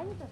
Занято?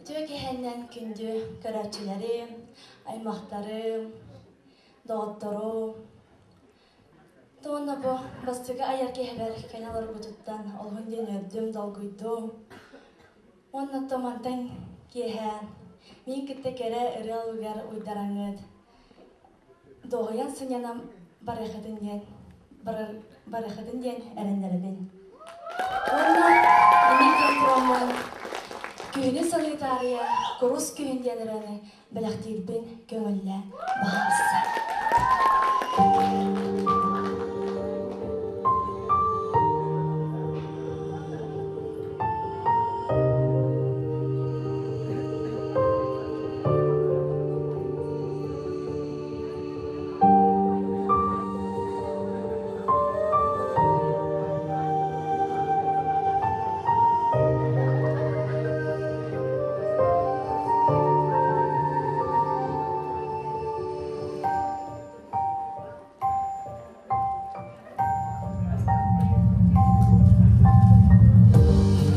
Үтүө киһинэн күндү көрөөччүлэрим, аймахтарым, доҕотторум. Туонна бу бастакы айар киһибэр кэлэ олорбутуттан олуһун диэн үөрдүм, долгуйдум. Уонна мантан киэһэ мин кытта кэрэ ырыа ылыгар уйдараҥыт дуоһуйан сынньанан барыахытын диэн барыахытын диэн эрэннэрэбин. Уонна инник тураммын күһүнү саныы таарыйа курус күһүн диэн ырыаны бэлэхтиирбин көҥүллэ баҕарса.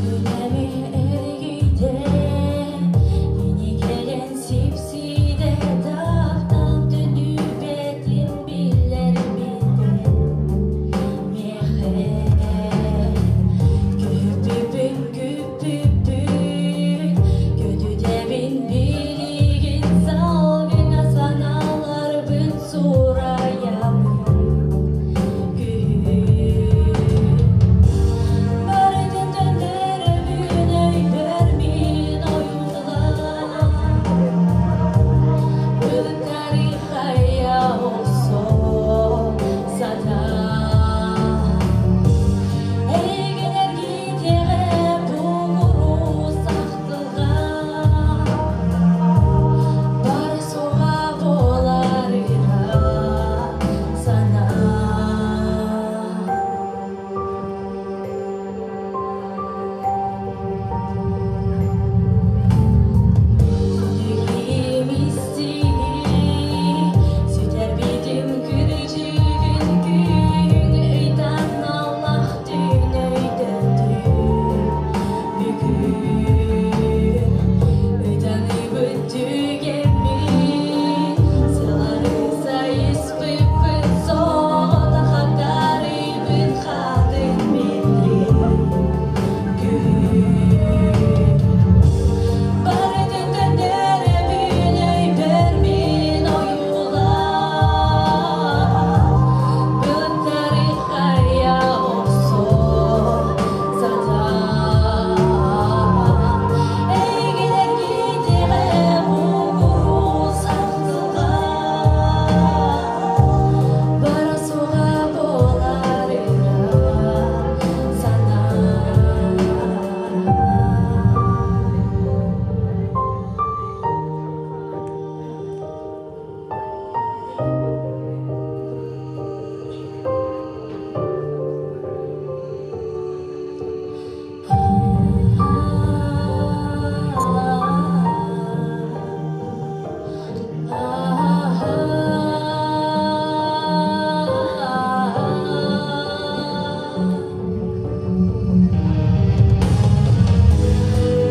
Күнэми эргийдэ, кини кэлэн сипсийдэ, таптал төннүбэтин биллэрбитэ. Миэхэ күүппүпүн күүппүппүн, көтүтэбин билигин салгыҥа санааларбын сураябын. Күһүн барытын төннөрөбүн өйбөр мин ойуулаан, былыттары хайа охсо сатаан. Эйигин эргитиэҕэ бугуру сахтылҕан, бары суоҕа буолар ыра санаа. Күнүгүм истиҥи, сүтэрбитим күрдьүгүн күн ыйтан аллах түүн өйдөтүм бүгүн ытаныыбыт түгэммин сылары сайыспыппын соҕотох хатарыйбыт хатын миллин күн барытын төннөрөбүн өйбөр мин ойуулаан, былыттары хайа охсо сатаан. Эйигин эргитиэҕэ бугуру сахтылҕан, бара суоҕа буолар ыра санаа.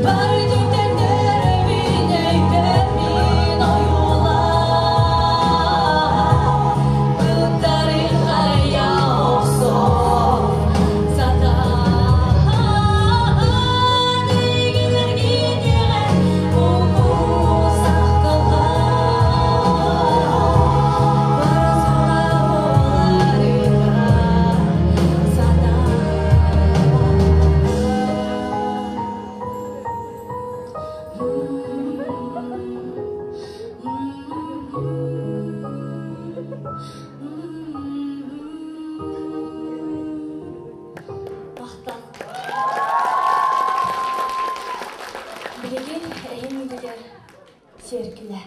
Бары түктэннэрбин өйбөр мин ойуулаан, былыттары хайа охсо сатаан. Эйигин эргитиэҕэ бугуру сахталҕан, бара суоҕа буолар ыра санаа. Махтал. Билигин эһин иннигэр сиэркилэ.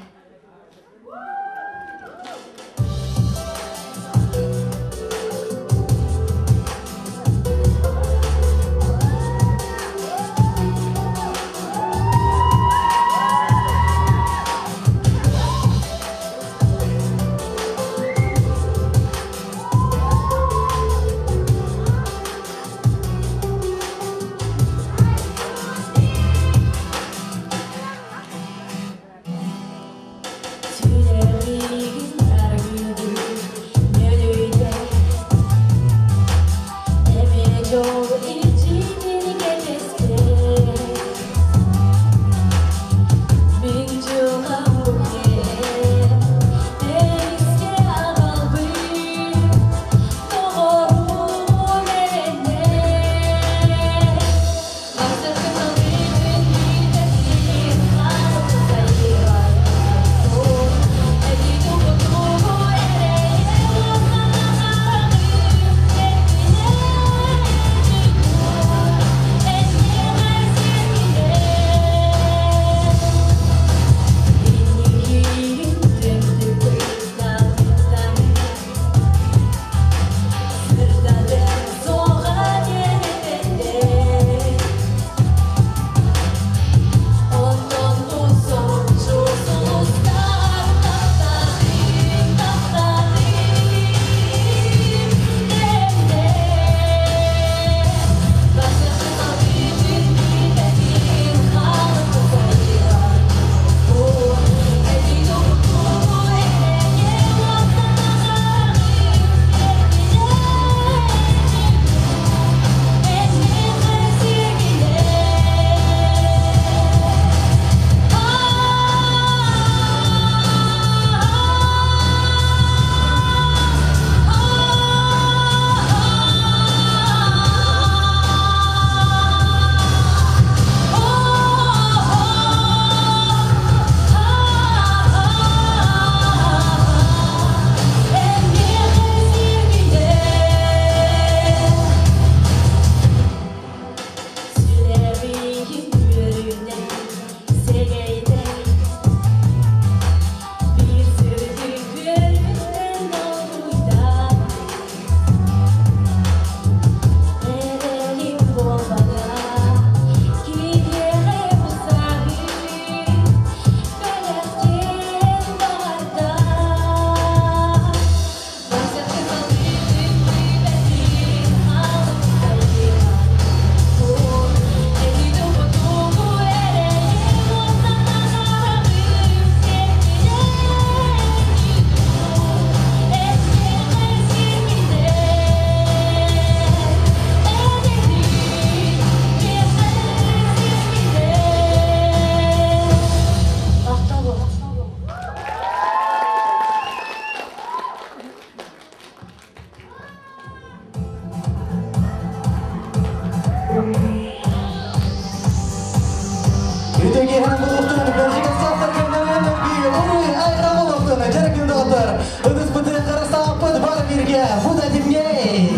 бииргэ бу да тимҥэй!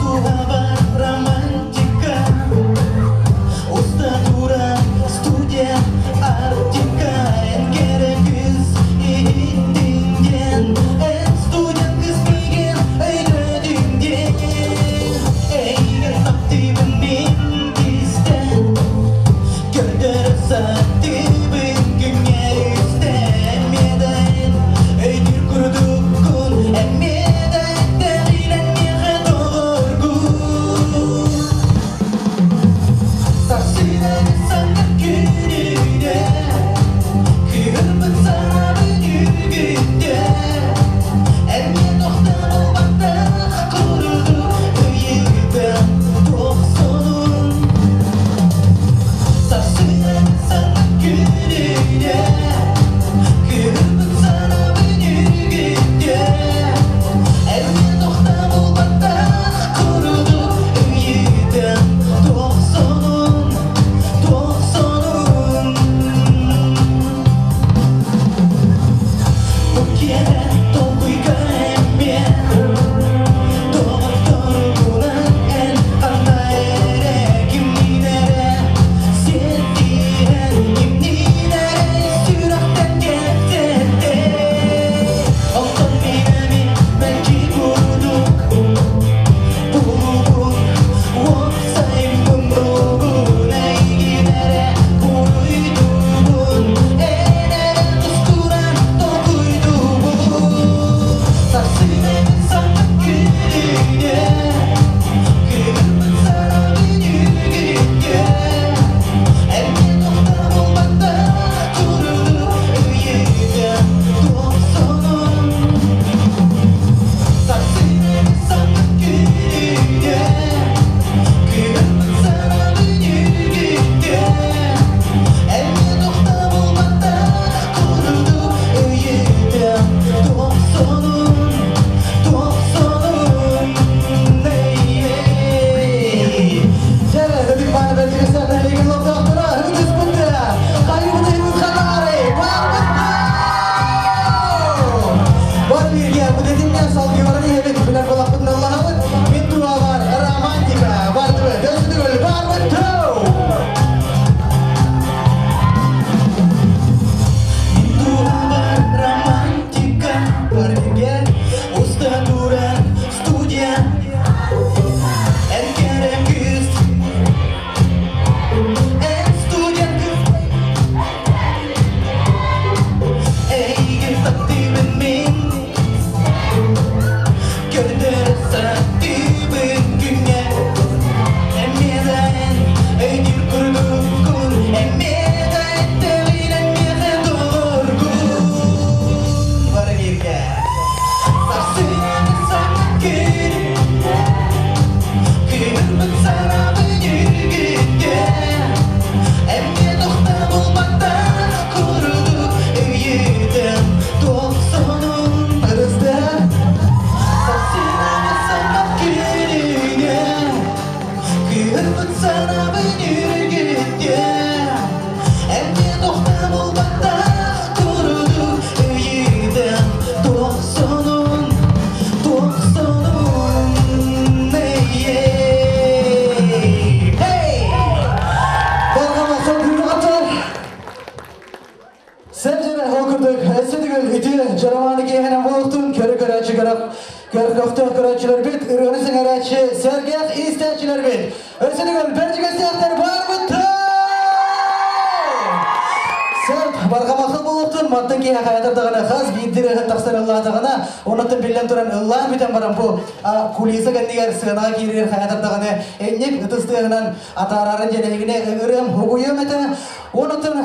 Туһабар романтика, уста турар студия Арктика, эн кэрэ кыыс иһиттиҥ диэн, эн студент кыыс миигин өйдөөтүҥ диэн, эйигин таптыыбын мин кистээн, көрдөрө сатыыбын күҥҥэ үстэн миэдэн, өйдүүр курдуккун эн миэдэ эттэҕинэн миэхэ доҕоргун. Сарсыарда саҥа күнүнэ, кыырбыт санаабын үгүттэ, эмиэ тохтолбаттах курдук ыйытан тохсонун. Сарсыарда саҥа күнүнэ, кыырбыт санаабын үгүттэ, эмиэ тохтолбаттах курдук ыйытан тохсонун, тохсонун. Бу киэһэ толкуйга эмиэ доҕотторгунан эн ханна эрэ кимниин эрэ сиэттиһэн кимниин эрэ сүрэхтэн кэпсэттэ. Онтон мин эмиэ мэлдьи курдук булугун уопсайбын бугун эйигин эрэ буруйдуубун эн эрэ тускунан толкуйдуубун. Сарсыарда саҥа күнүнэ кыырбыт сарабын үгүттэ эмиэ тохтобулбаттах курдук ыйытан тохсонун. Сарсыарда саҥа күнүнэ кыырбыт сарабын үгүттэ эмиэ тохтобулбаттах курдук ыйытан тохсонун, тохсонун. Дьэ, ытык мааны бэрдигэстээх нэһилиэгин олохтоохторо ытыспыттара, хайыбыт хатаары, барбыт Бар бииргэ бу тэтимнээн салгыы баран иһэбит, билэр балахпытын ыллаһабыт, мин туһабар романтика, бардыбыт, өссө барбыт туу! Мин туһабар романтика, Бар бииргэ уста турар студия, эн кэрэ кыыс, эн студент кыыс, эйигин таптыыбын мин, көрдөрө сатыыбын күҥҥэ, эмиэ да эн өйдүүр курдуккун, эмиэ да эттэҕинэн миэхэ доҕоргун. Бар бииргэ. Сарсыарда саҥа күн, кыырбыт санаабын үгүттэ, эмиэ тохтобулбаттах курдук ыйытан тохсонун. Ырыста. Сарсыарда саҥа күнүнэ, кыырбыт санаабын үгүттэ, эмиэ тохтобулбаттах курдук ыйытан тохсонун, тохсонун. Эй, Hey! Барҕама сон күрү Сәбден ол курдук өссө төгүл үтүө дьоро киэһэнэн буолуохтун көрө көрөөччү көрө көхтөөх көрөөччүлэрбит ырыаны сэҥээрээччи сэргэх истээччилэрбит өссө төгүл бэрдьигэстээхтэр барбыт Сөп, барҕа махтал буолуохтун, мантан киһи хайатар даҕаны хас биирдии ырыаһыт тахсар ыллаатаҕына, оннуттан биллэн туран ыллаан бүтэн баран бу кулиса кэннигэр сыанаҕа киирэр хайатар даҕаны энник ытыс тыаһынан атаарарын диэн эһигини ыҥырыам, угуйуом этэ. Оннуттан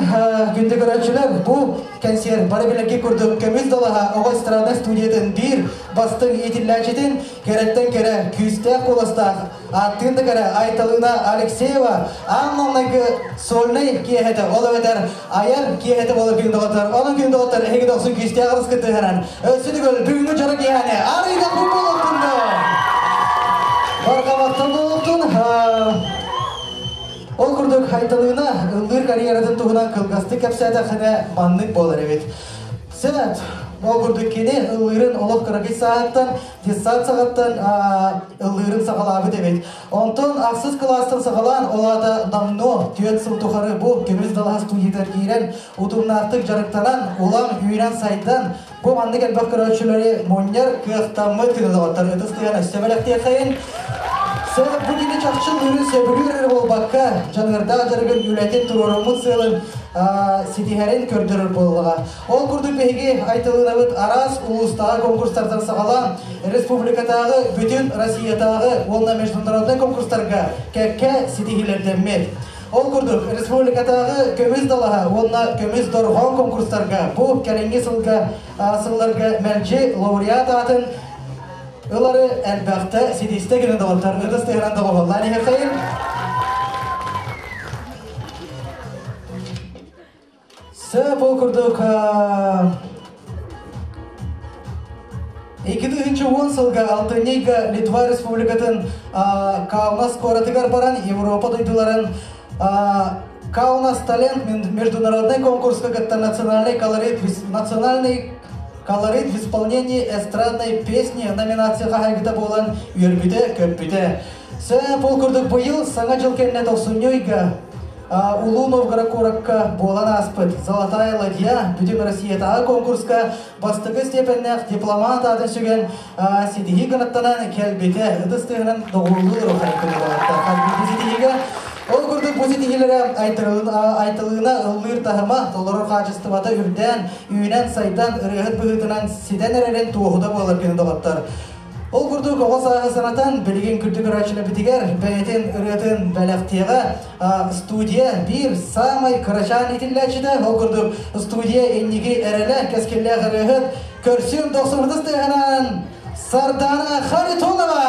күндү көрөөччүлэр, бу кэнсиэр бары билэрги курдук Көмүс далаһа оҕо эстрада студиятын биир бастыҥ иитиллээччитин кэрэттэн кэрэ күүстээх куоластаах ааттыын да кэрэ Айталына Алексеева аан маҥнайгы сольнай киэһэтэ, ол эбэтэр айар киэһэтэ буолар күн доҕоттор. Онон күн доҕоттор эһиги дохсун күүстээх ырыскытыһынан өссө төгүл бүгүҥҥү дьоро киэһэни арыйда буолуохтун барҕа махтал буолуохтун. Ол курдук Айталына ыллыыр карьератын туһунан кылгастык кэпсээтэххинэ маннык буолар эбит. Сенат. Ол курдук кини ыллыырын олох кыракый сааһыттан, детсад саҕаттан ыллыырын саҕалаабыт эбит. Онтон ахсыс кылаастан саҕалаан, ол аата давно, 4 сыл тухары бу Көмүс далаһа студиятыгар киирэн, утумнаахтык дьарыктанан, улам үүнэн-сайдан, бу маннык элбэх көрөөччүлэри мунньар кыахтаммыт күнү доҕоттор ытыс тыаһын өссө бэлэхтиэххэйин. Сөп бу кини чахчы ыллыырын сөбүлүүр эрэ буолбакка, дьаныардаах дьарыгын үлэтин туруоруммут сыалын ситиһэрин көрдөрөр буоллаҕа. Ол курдук биһиги Айтылыынабыт араас улуустааҕы конкурстартан саҕалаан республикатааҕы, бүтүн Россиятааҕы уонна международнай конкурстарга кэккэ ситиһиилэрдэммит. Ол курдук республикатааҕы көмүс далаһа уонна көмүс дорҕоон конкурстарга бу кэлиҥҥи сылга сылларга мэлдьи лауреат аатын ылары элбэхтэ ситистэ гына доҕоттор ытыс тыаһынан доҕуһуоллаан иһиэххэйин. Сөп ол курдук 2010 сылга алтынньыга Литва Республикатын Каунас куоратыгар баран Европа дойдуларын Каунас Талент международный конкурска кытта национальный колорит в исполнении эстрадной песни номинация хаһайгыта буолан үөрбүтэ көппүтэ. Сөп ол курдук быйыл Саҥа дьыл кэннэ тохсунньуйга Улуу Новгород куоракка буолан ааспыт «Золотая ладья» Бүтүн Россиятааҕы конкурска бастакы степеннээх дипломат аатын сүгэн ситиһии гынаттанан кэлбитэ ытыс тыаһынан доҕуһуоллуур хайкын ситиһиигэ. Ол курдук бу ситиһиилэрэ айтылыына ыллыыр таһыма, толорор хаачыстыбата үрдээн, үүнэн-сайдан, ырыаһыт быһыытынан ситэн эрэрин туоһута буолар күнү доҕоттор. Ол курдук оҕо сааһы санатан, билигин күндү көрөөччүлэрбитигэр бэйэтин ырыатын бэлэхтиэҕэ студия биир саамай кырачаан иитиллээччитэ, ол курдук студия инники эрэлэ, кэскиллээх ырыаһыт Көрсүм дохсунутус тыаһынан Сардана Харитонова!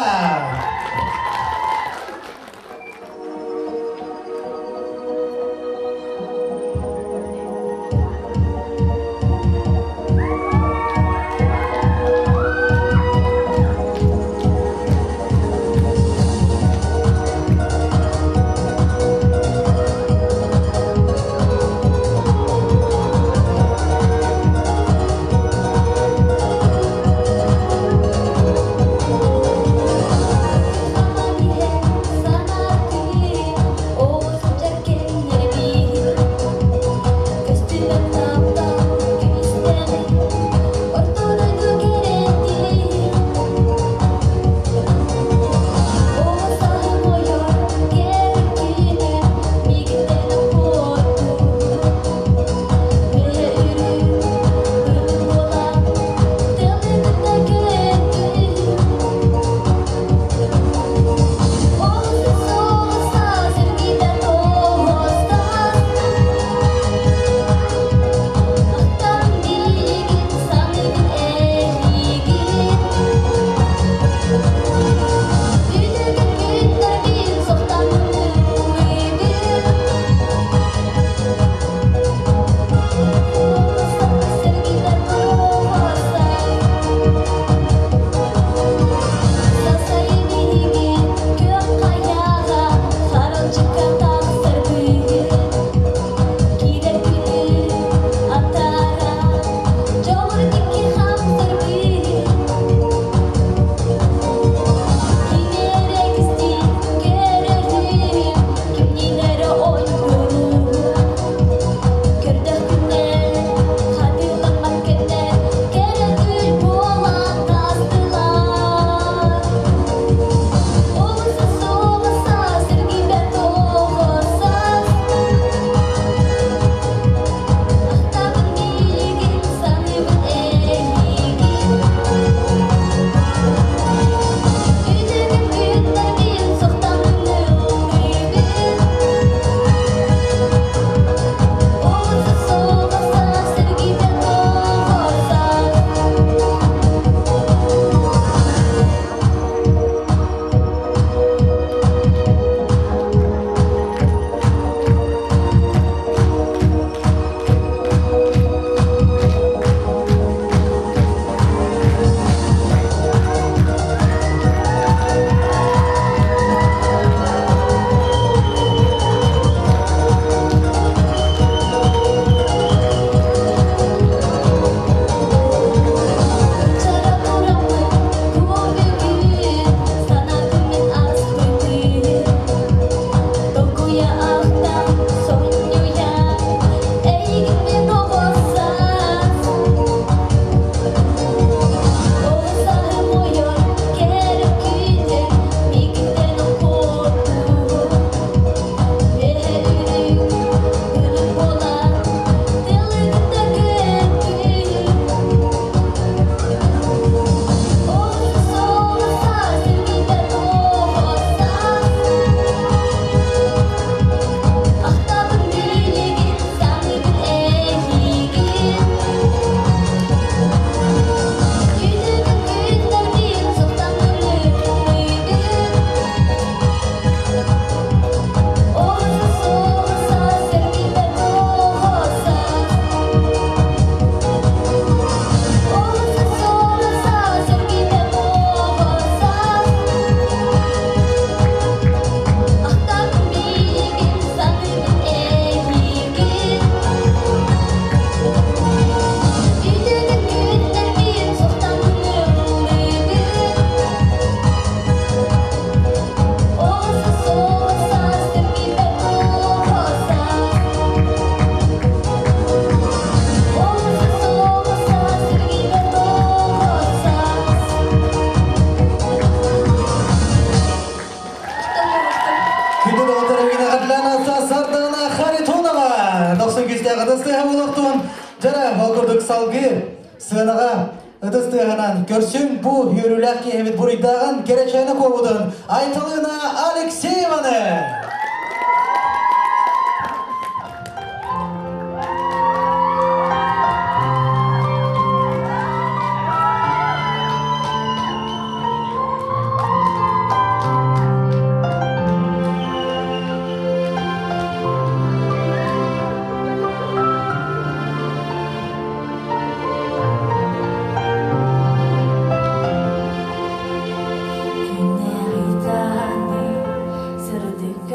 Күүстээх ытыс тыаһа буолуохтун. Дьара, ол курдук салгыы сыанаҕа ытыс тыаһынан көрсүҥ бу үөрүүлээх киэһэбит буруйдааҕын кэрэчээнэ куобутун Айталына Алексееваны! Күннэри тааны сырдык.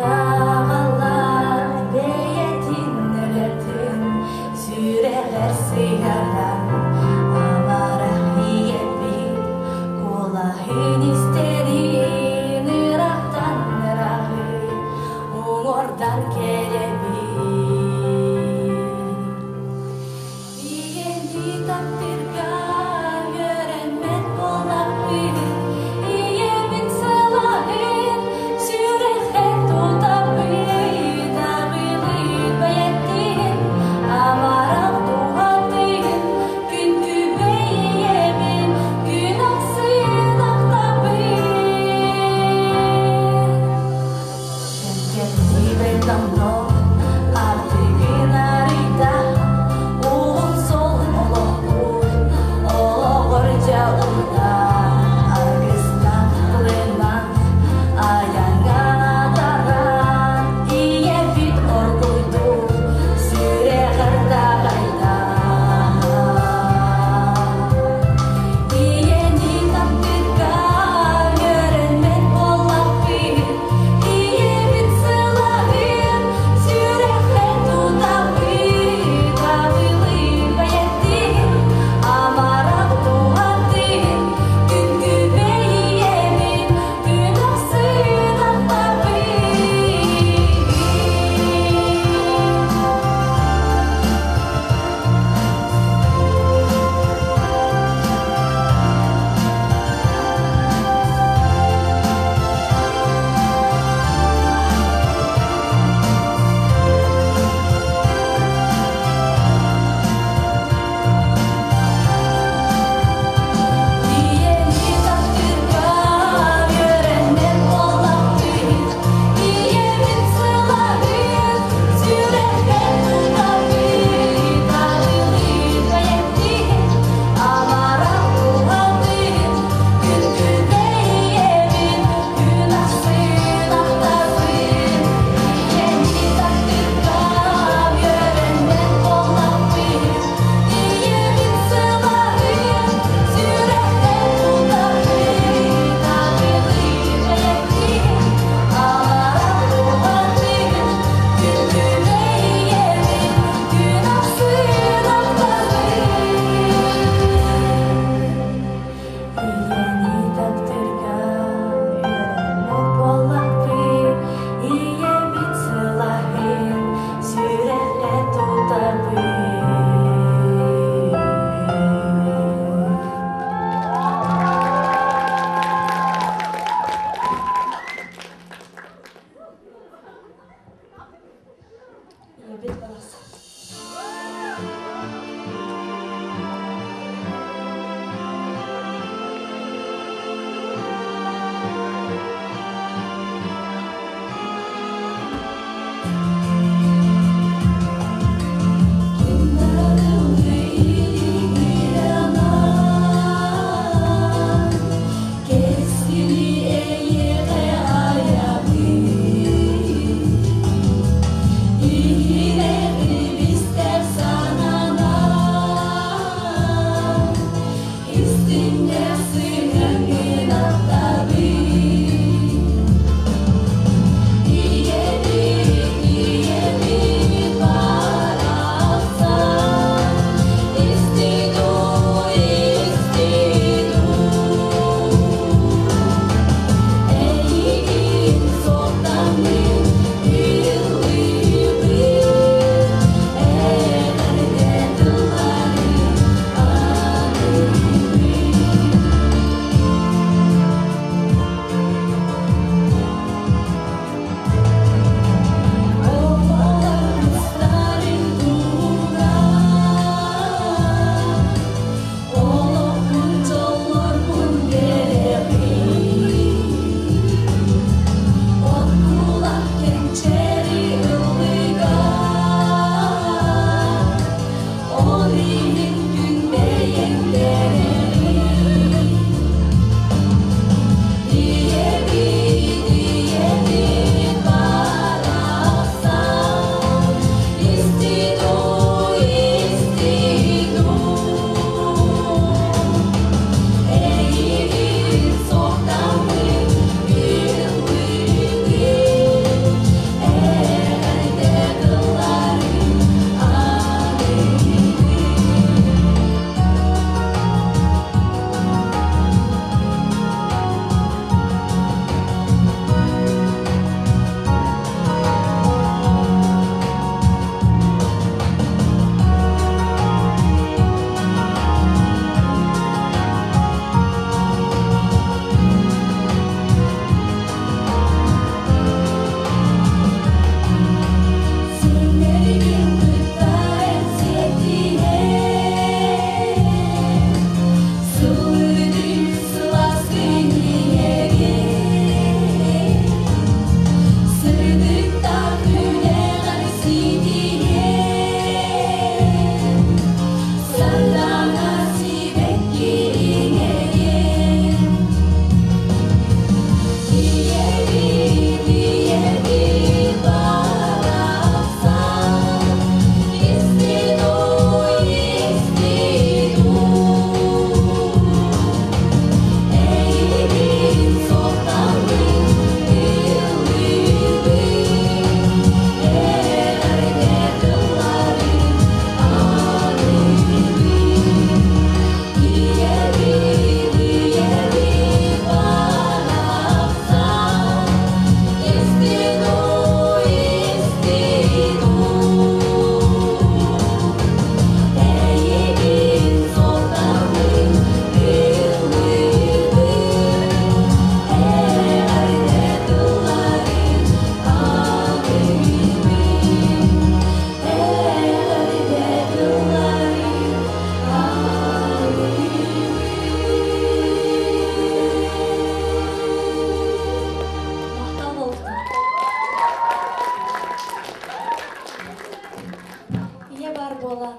баар буолан,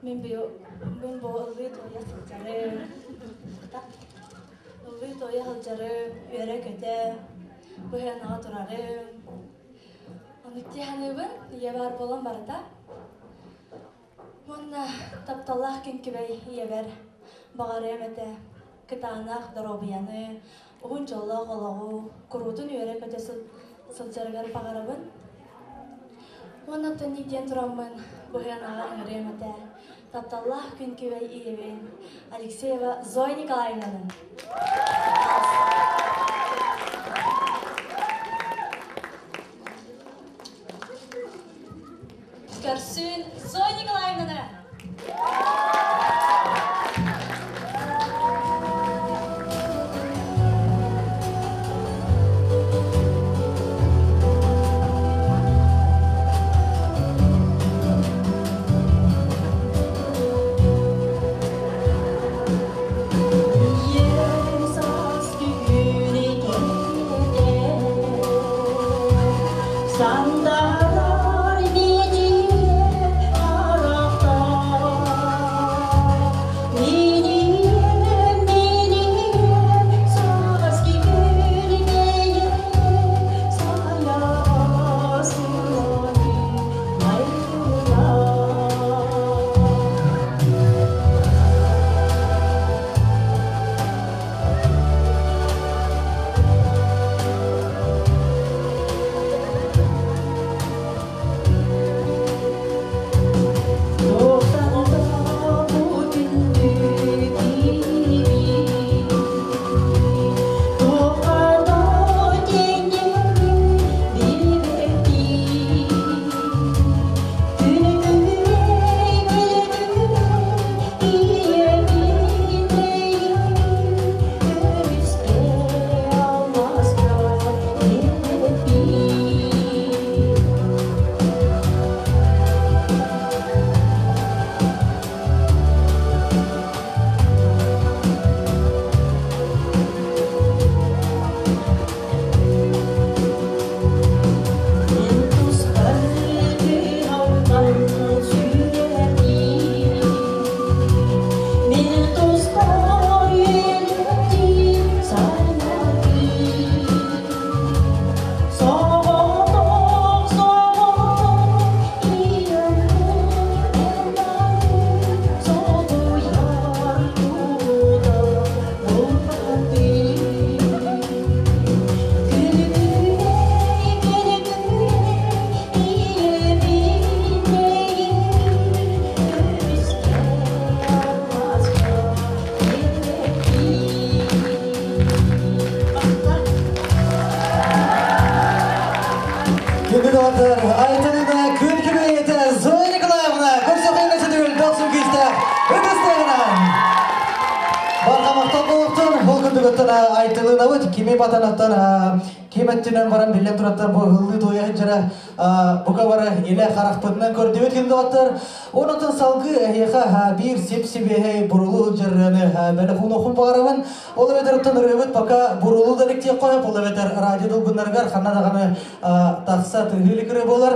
мин мин бу ыллыы туойа сылдьарым, ыллыы туойа сылдьарым, үөрэ-көтө, быһыанаҕа турарым. Оннук дии саныыбын, ийэ баар буолан барыта. Уонна тапталлаах күн-күбэй ийэбэр баҕарыам этэ кытаанах доруобуйаны, уһун дьоллоох олоҕу, куруутун үөрэ-көтө сылдьарыгар баҕарабын. Уонна оттон диэн тураммын быһыанаҕа ыҥырыам этэ тапталлаах күн-күбэй ийэбин Алексеева Зоя Николаевнаны. Көрсүн Зоя Николаевнаны! Сандарар мичийэ харахтар, Минием, минием, сааскы күнүгэйэ, Сайа сылланы майгылар. Тоқтанда бу күндү киһи, Тоқтада теңеуі билбетти. Күні күле, иемин Көмүскэ алмаска теппи. Мен тустар алтан сүрәти, Мен тустар елти санати. Соғотоқ, соғотоқ, иемін Соғуяр туда болмады. Күні күле, иемин Көмүскэ алмаска теппи. Күндү доҕоттор, Айталина күн күбэйэтэ Зоя Николаевна көрсөкөйгө сөтүгүл дохсун күүстээх ытыстыгынан. Барҕа махтал буолуохтун, ол күндүгөттөн Айталынабыт кими батанаттан ким өттүнэн баран биллэн тураттан бу ыллыы туойа сылдьара бука бары илэ харахпытынан көрдүбүт күндү доҕоттор. Онотон салгыы эһиэхэ биир сип-сибиэһэй бурулуу сылдьарыаны бэлэх уунуохпун баҕарабын. Ол эбэтэр оттон ырыабыт пока бурулуу да иликтиэх хойоп, ол эбэтэр радио долгуннарыгар ханна даҕаны тахса тыһыы кыры буолар.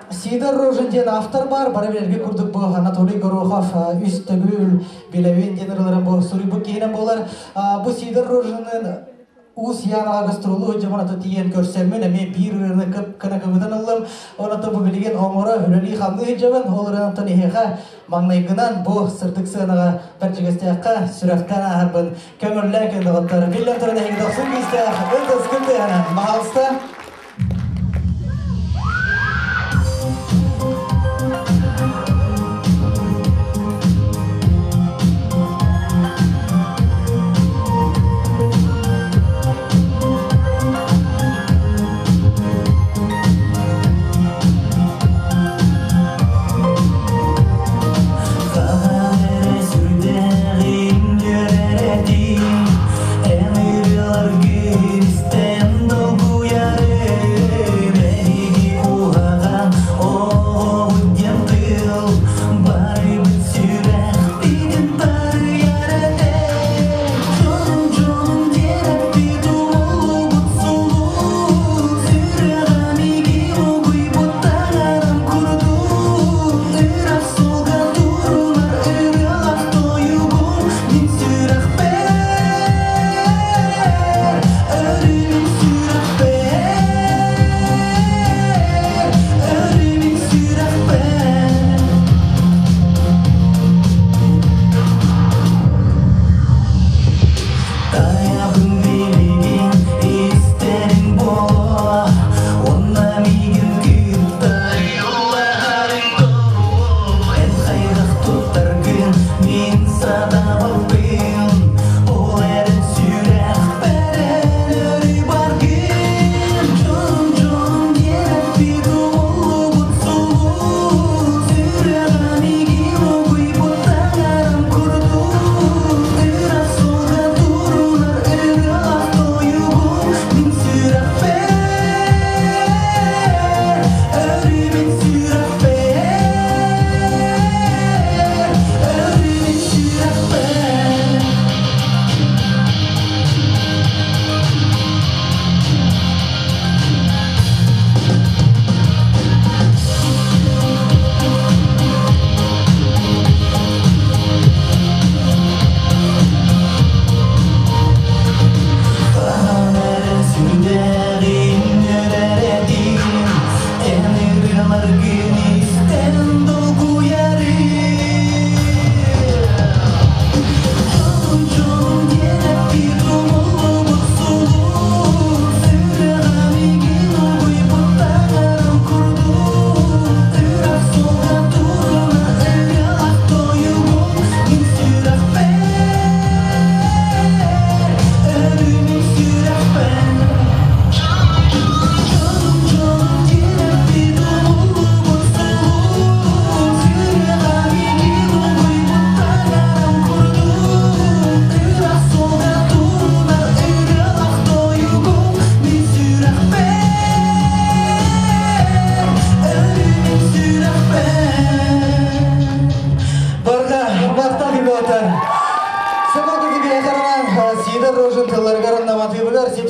Сидор Рожин диэн автор бар, бары билэргэ курдук бу Анатолий Горохов үс төгүл билэбин диэн ырыларын бу суруйбут киһинэн буолар. Бу Сидор Рожинын Уус Янаҕа гастролу дьомон аты тиийэн көрсөммүн эмиэ биир ырыаны кып кына кыбытан ыллым. Онон бу билигин оҥоро үлэлии хамныы сылдьабын. Ол ырыанан эһиэхэ маҥнайгынан бу сырдык сыанаҕа бэрдьигэстээххэ сүрэхтэн ааһарбын көҥүллээн кэннэҕиттэр. Биллэн туран эһиги дохсун күүстээх ытыс тыаһынан маһалыста. Хаһан сүрдээҕин үөрэтин, Эн ырыаларгын истэн долгуйарым.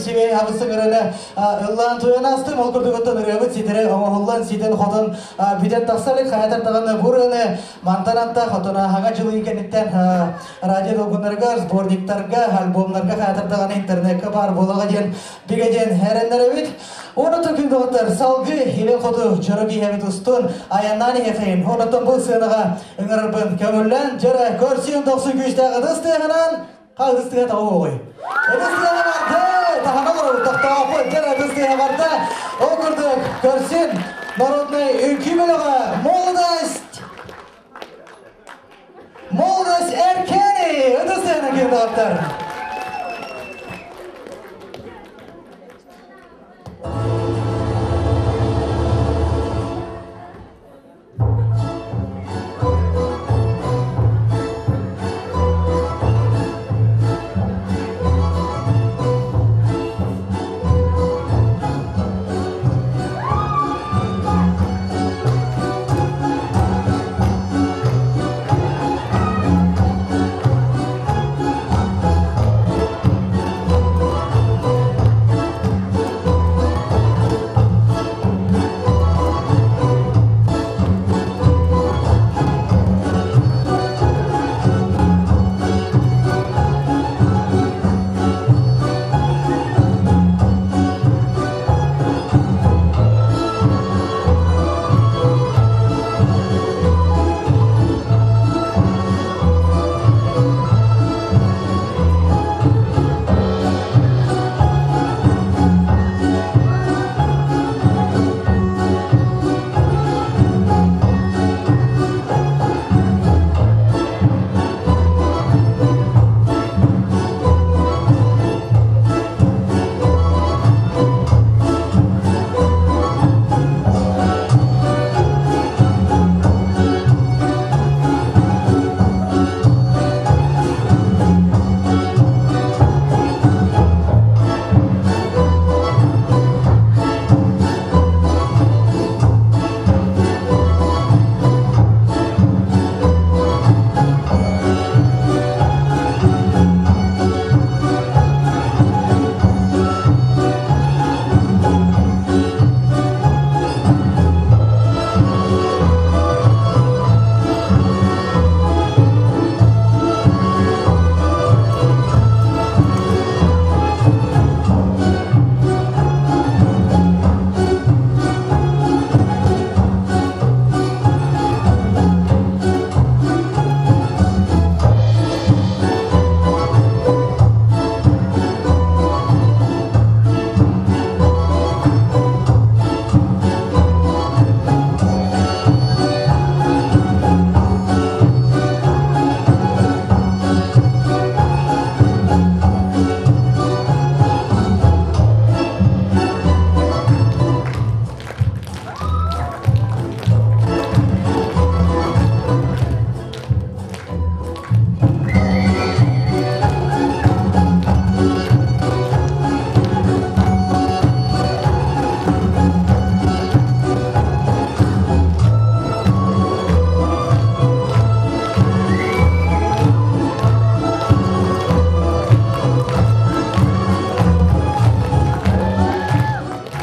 сип-сибиэй хабыс-сыҥыраны ыллаан туйан астым. Ол курдук оттон ырыабыт ситэри оҥоһуллан, ситэн-хотон бүтэн тахса илик. Хайатар даҕаны бу ырыаны мантан антах оттон хаҥа дьыл кэнниттэн радио долгуннарыгар, сборниктарга, альбомнарга хайатар даҕаны интернекка баар буолаҕа диэн бигэ диэн эрэннэрэбит. Онотон күн доҕоттор салгыы илин хоту дьоро киһэбит устун айаннаан иһэхин. Онотон бу сыанаҕа ыҥырарбын көҥүллээн дьөрө көрсүөн дохсун күүстээх ытыс тыаһынан ытыс тыаһа тоҕо буолуой? Ытыс тыаһа барда! Таһана олоробут тохтооппут дьөрө ытыс тыаһа барда. Ол курдук көрсүн народнай үҥкүү бөлөҕө Молодость! Молодость Эркени! Ытыс тыаһынан киэн доҕоттор!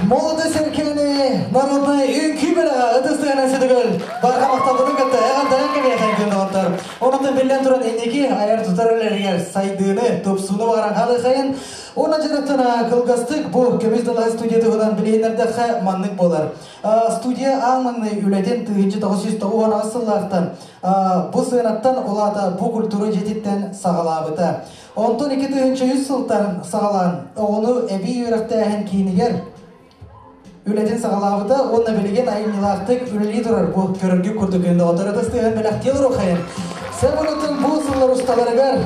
Молодец Эркени народнай үҥкүү бэлэҕэ ытыс тыаһынан сүтүгүл барҕа махталбытын кытта эҕэрдэлэн кэбиэхэ күн доҕоттор. Онон биллэн туран инники айар тутар үлэлэригэр сайдыыны, тупсууну баҕаран хаалыахайын. Уонна дьарыктана кылгастык бу көмүс далаһа студия туһунан билиһиннэрдэххэ маннык буолар. Студия аан маҥнай үлэтин 1998 сыллаахтан бу сыанаттан улаата бу культура дьиэтиттэн саҕалаабыта. Онтон 2003 сылтан саҕалаан оҕону эбии үөрэхтээһин киинигэр үлэтин саҕалаабыта уонна билигин айымньылаахтык үлэлии турар бу көрөргүт курдук доҕоттор ытыс тыаһын бэлэхтии олоруохайын. Сэ бу сыллар усталарыгар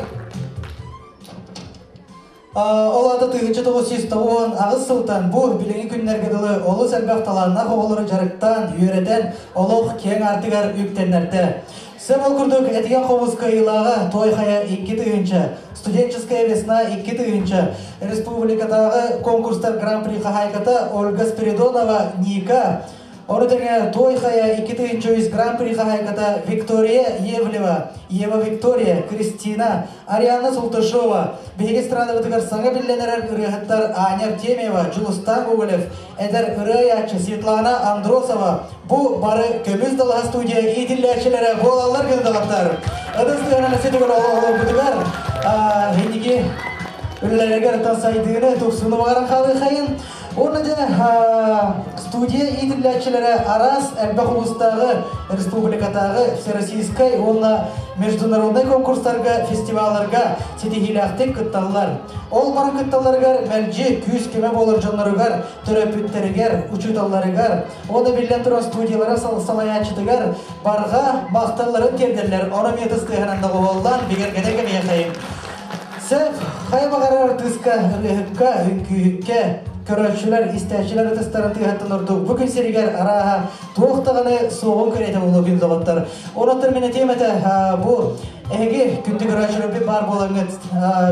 Ол аата 1998 сылтан бу билиҥҥи күннэргэ дылы олус элбэх талааннаах оҕолору дьарыктаан, үөрэтэн, олох киэҥ аартыгар үктэннэрдэ. Сөп ол курдук Этигэн хомус кыайыылааҕа Той Хайа 2000, Студенческая весна 2000, республикатааҕы конкурстар гран-при хаһаайката Ольга Спиридонова Ника. Ону тэҥэ Той Хайа 2003 Гран-при хаһаайката Виктория Евлева, Ева Виктория, Кристина, Ариана Султашова, биһиги эстрадабытыгар саҥа биллэн эрэр ырыаһыттар Аня Артемьева, Дьулустан Гоголев, эдэр ырыа айааччы Светлана Андросова бу бары Көмүс далаһа студия иитиллээччилэрэ буолаллар гындалаттар. Ытыс тыаһынан өссө олорбутугар инники үлэлэригэр сайдыыны тупсууну баҕаран хаалыахайын. Уонна дьэ студия иитиллээччилэрэ араас элбэх улуустааҕы, республикатааҕы, всероссийскай уонна международнай конкурстарга, фестивалларга ситиһиилээхтик кытталлар. Ол баран кытталларыгар мэлдьи күүс-көмө буолар дьонноругар, төрөппүттэригэр, учууталларыгар, уонна биллэн турар студиялара салайааччытыгар барҕа махталларын тиэрдэллэр. Ону эмиэ тыстыаһынан доҕуһуоллаан бигэргэтэ кэмиэхэйим. Сөп, хайа баҕарар артыыска, ырыаһыкка, үҥкүүһүккэ, көрөөччүлэр, истээччилэр ытыстарын тыаһыттан ордук бу күн сиригэр арааһа туох даҕаны суоҕун кэриэтэ буолуо күн доҕоттор. Онон мин этиэм этэ, бу эһиги күндү көрөөччүлэрбит баар буолаҥҥыт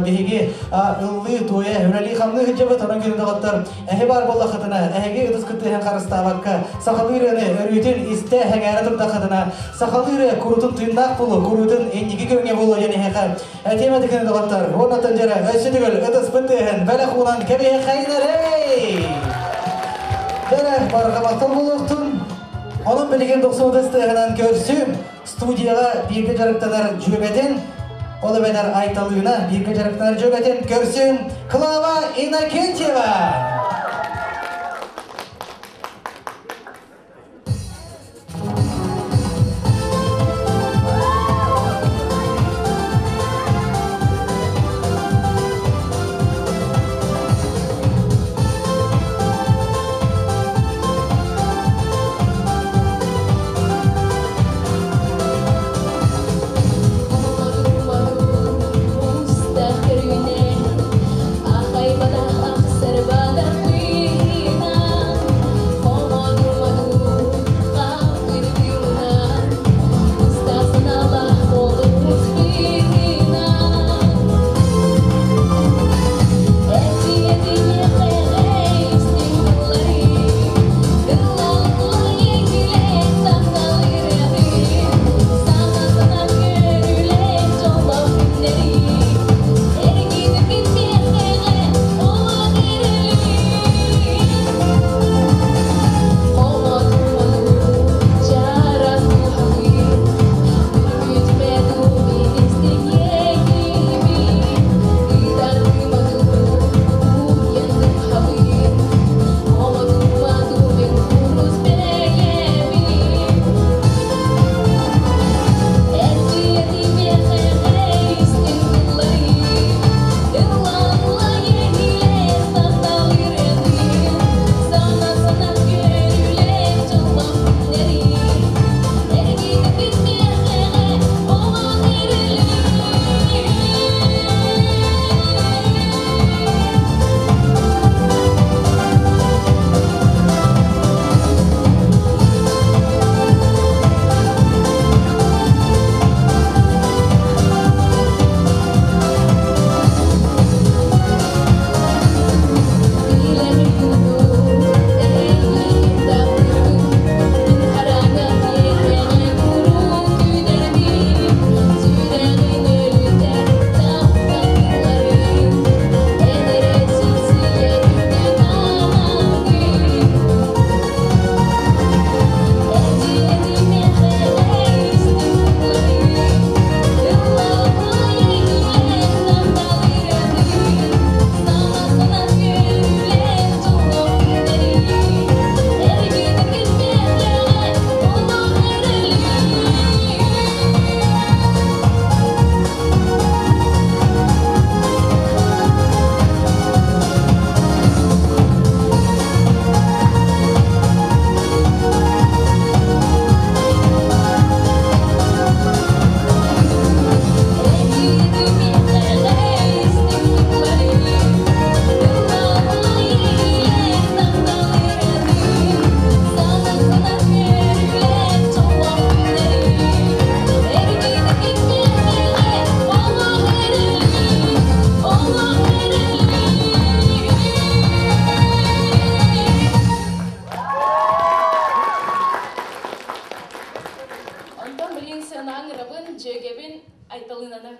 биһиги ыллыы, туойа, үлэлии хамныы сылдьабыт, онон күндү доҕоттор, эһи баар буоллаххытына, эһиги ытыс кыттыһан харыстаабакка, сахалыы ырыаны өрүүтүн истэ сэҥээрэ турдаххытына, сахалыы ырыа курутун тыыннаах буолуо, курутун инники күөҥҥэ буолуо диэн эһиэхэ Этиэм этикин доҕоттор, уоннаттан дьэрэ, өссө төгүл ытыспыт тыаһын бэлэх уунан кэбиһэххайнарэй! Дьэрэ, барҕа махтал буолуохтун. Онон билигин дохсун ытыс тыаһынан көрсүм. Студияҕа бииргэ дьарыктанар дьүөгэтин, ол эбэтэр Айталыына бииргэ дьарыктанар дьүөгэтин көрсүн Клава Иннокентьева! Муустаах көрүүнэ, ахайбатах ахсарбатах. Онтон билигин сыанаҕа ыҥырабын, дьүөгэбин Айталыынаны.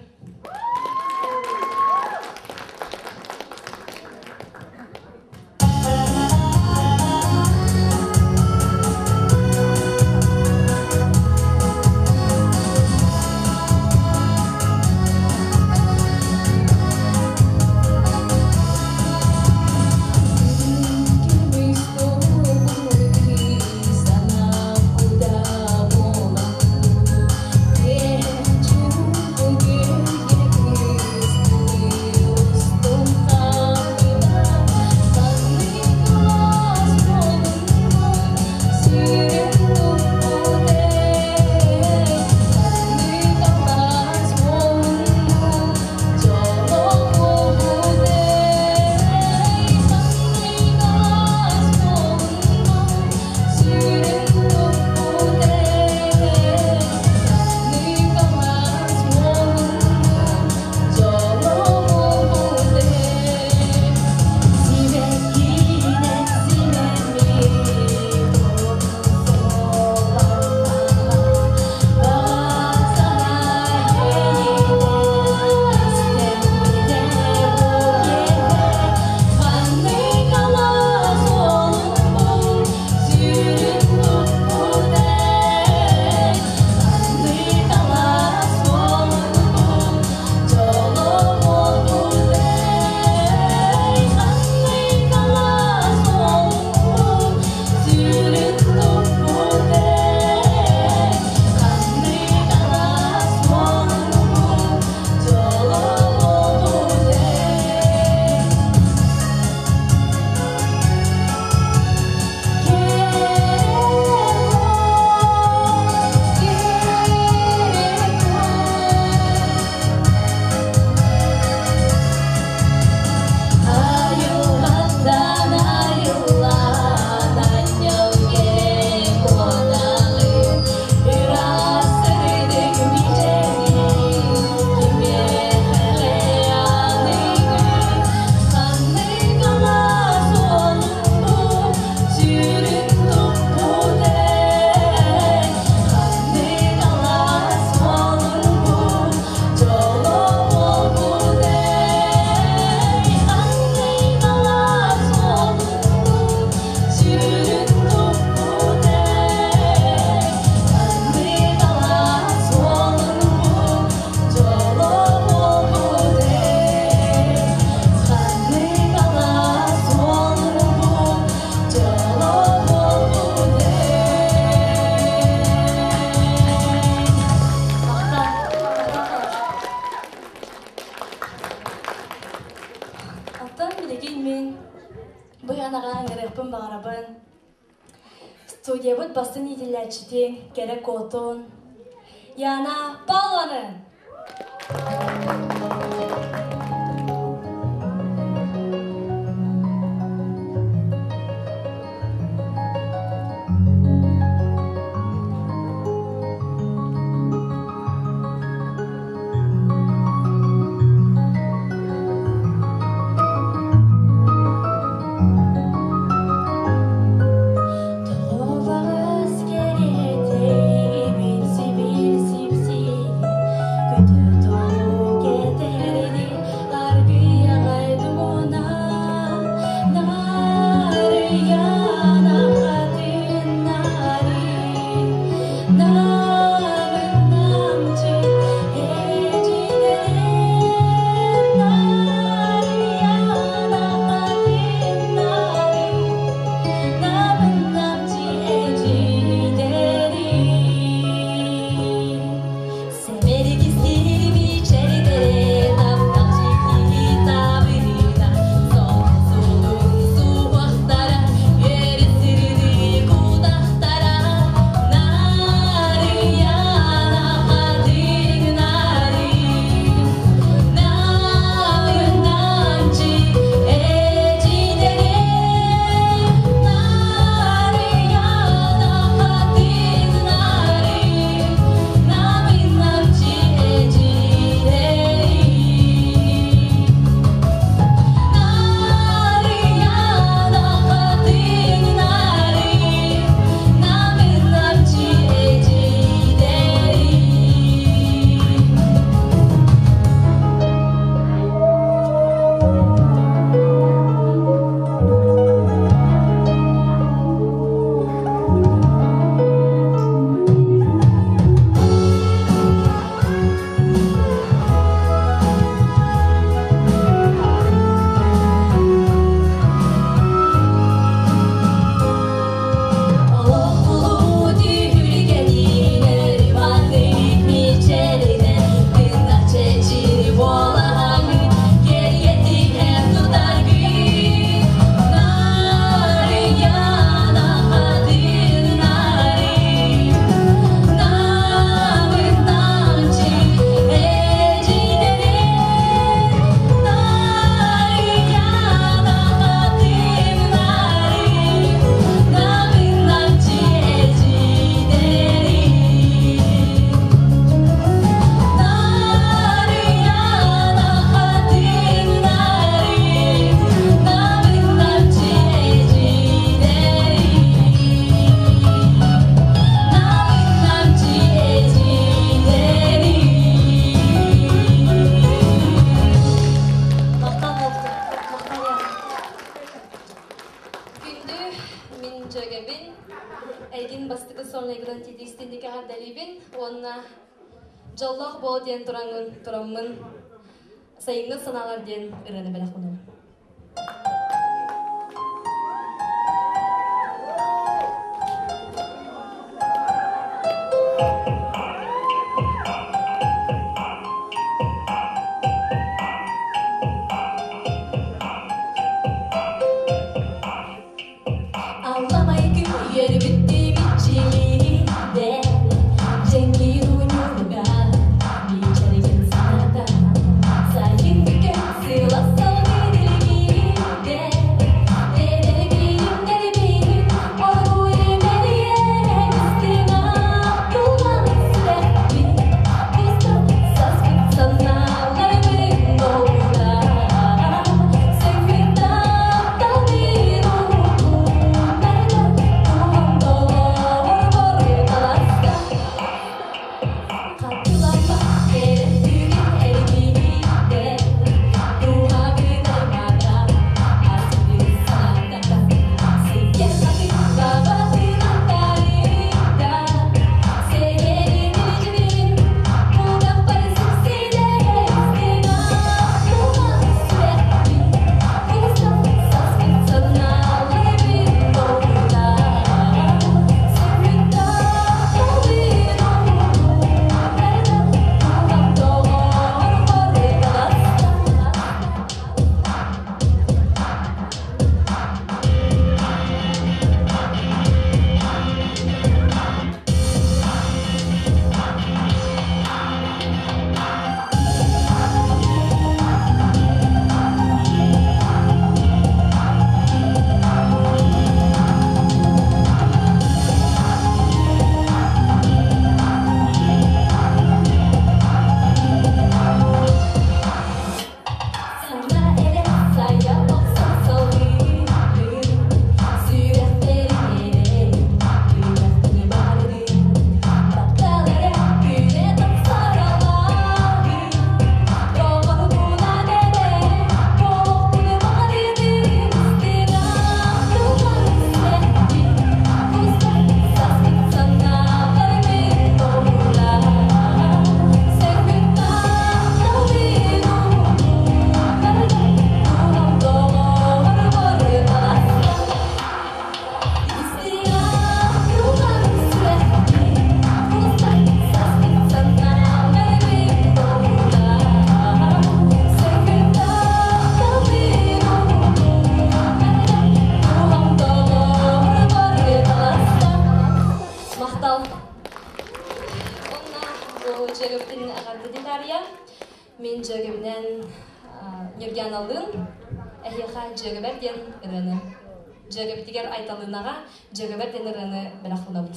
Оттон билигин мин бу ыанаҕа ыҥырыахпын баҕарабын. Студиябыт бастыҥ иитиллээччитин, кэрэ куотун Яна Павлованы! Тоҕус кэриэтэ сибил сипсийэ, көтөр толук этэрди. Барыгытын тиитик эҕэрдэлиибин уонна дьоллоох буол диэн тураҥҥын тураммын сайыҥҥы санаалар диэн ырыаны бэлэх уунабын. Алламай күн үөрбүттүбүт чилиидэ, дьэҥкир унньуга биичэригин саната, сайыҥҥы кэм сылаас салгын илгиидэ, эдэрбиим дэрбиим оргууй мэрийэн истиҥ ахтыллан сүрэхпин кустан саспыт санааларбын долгута, сөҥмүт тапталбын уһугуннарда, туһам толорбор таласта. Хатыламмат кэрэ түгэн эргийдэ, дууһабын аймаата, ааспыт санаата. Сиргэ хатыҥ бабатынан таарыйда, сэрэрин илдьитин кулгахпар сипсийдэ, истиҥ ахтылҕан сүрэхпин куустан саспыт санааларбын долгута, сөҥмүт тапталбын уһугуннарда, дууһам доҕорбор таласта. Саҥа эрэ сайа охсон салгыырын, сүрэхтэрин эрэ күрэхтии баҕарыын, таптал эрэ күнэ тапсаралаһын, доҕорбунан эрэ олохпун баҕарыытын, истиҥ ахтылҕан сүрэхпин куустан саспыт санааларбын тобула, сөҥмүт тапталбын уһугуннарда, дууһам доҕорбор таласта. Истиҥ ахтылҕан сүрэхпин куустан саспыт санааларбын тобула, сөҥмүт тапталбын уһугуннарда, дууһам доҕорбор таласта. Махтал. Онна бу дьүөгэбитин эҕэрдэтин таарыйа. Мин дьүөгэбинэн Ньургианалыын эһиэхэ дьүөгэбэр диэн ырыаны дьүөгэбитигэр Айталыынаҕа дьүөгэбэр диэн ырыаны бэлэх уунабыт.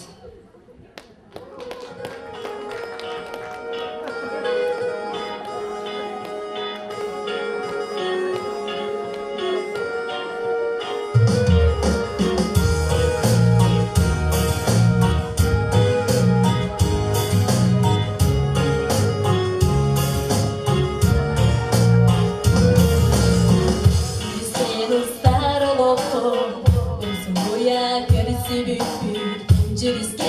Сен устар олоххо умсугуйа көрсүбүппүт, дьүрүскэн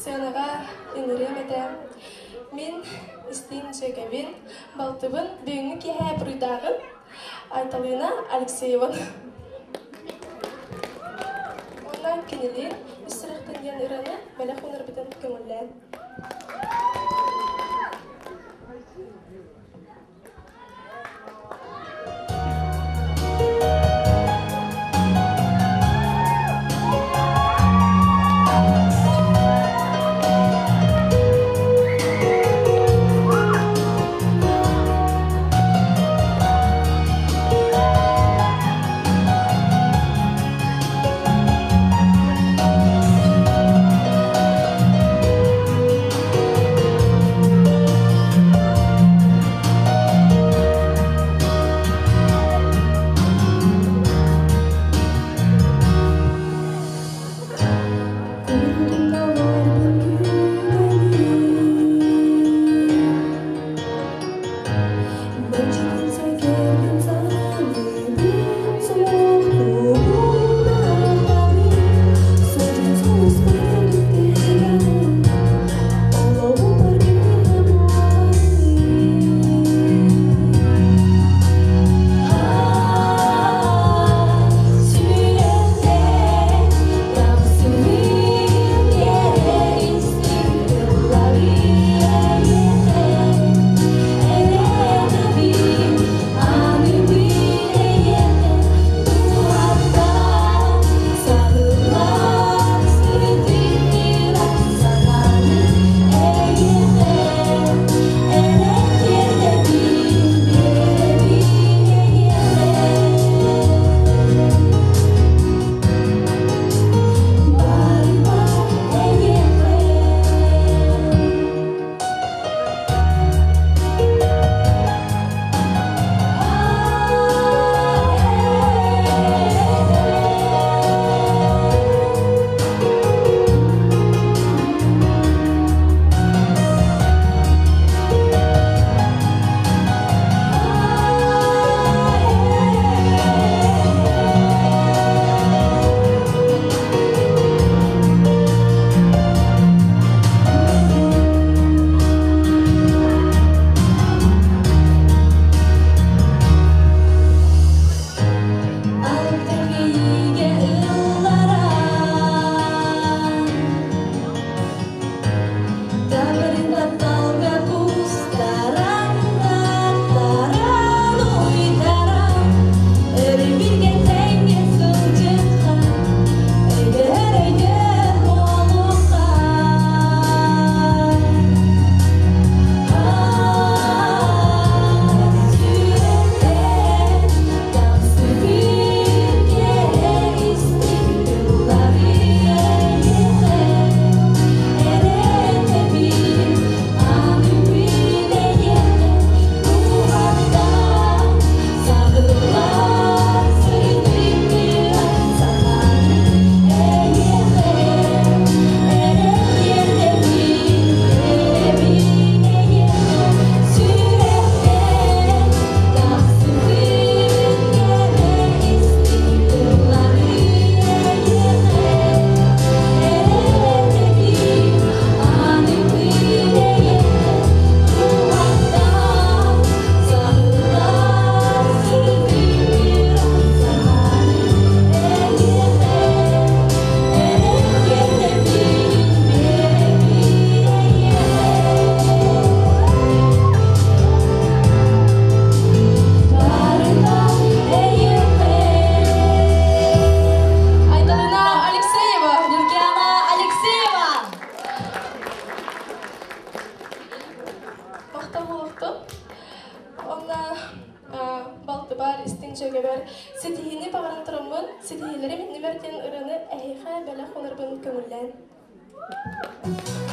Сыанаҕа ыҥырыам этэ. Мин истиҥ дьүөгэбин, балтыбын бүгүҥҥү киэһэ буруйдааҕын Айталыына Алексееваны. Уонна кинилиин үс сүрэхтэн диэн ырыаны бэлэх уунарбытын көҥүллээн. Айталина Алексеева. Нюргиана Алексеева. Махтал буолуохтун. Онно балтыбар, истиҥ дьүөгэбэр ситиһиини баҕаран тураммын, ситиһиилэрим иннибэр диэн ырыаны эһиэхэ бэлэх уунарбын көҥүллээн. Thank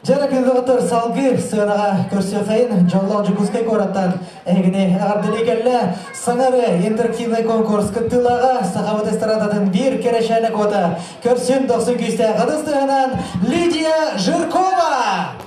Жара күллүгүтөр салгы сыанаға көрсөкайын жоллоо Жукускай кораттан эгини агардыли келле саңары интерактивный конкурс кыттыылааҕа сахабыт эстрадатын бир кэрэчээн куота көрсүн дохсун күүстээх ытыс тыаһынан Лидия Жиркова!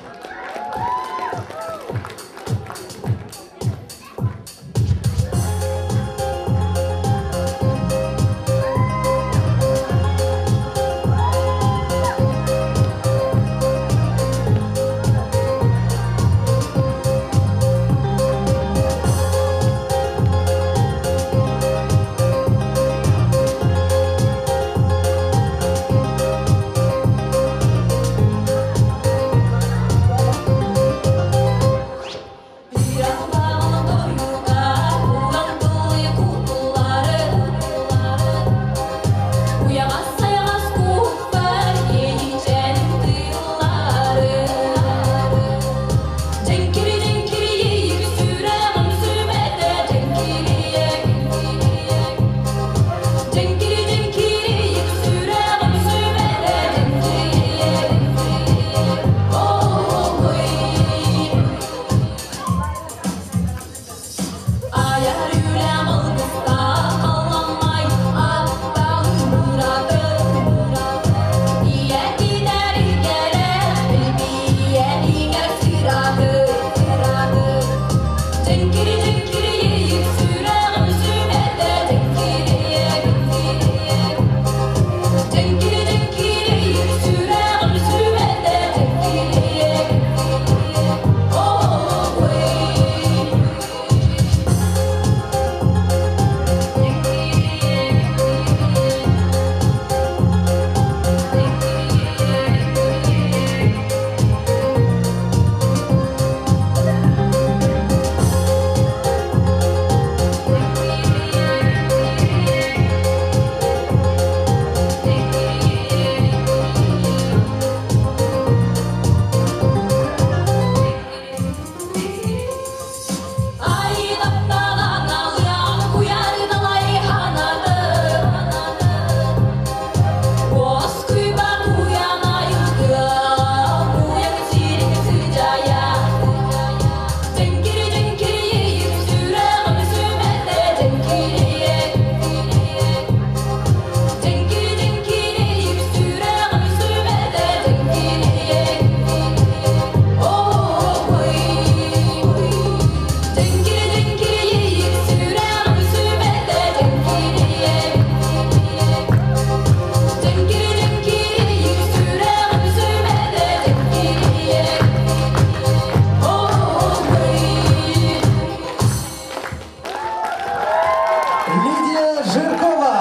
Лидия Жиркова!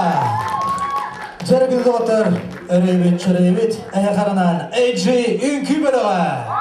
Жергілді өрөйбүт чөрөйбүт аяқарынан AG үңкүү бөлөҕө!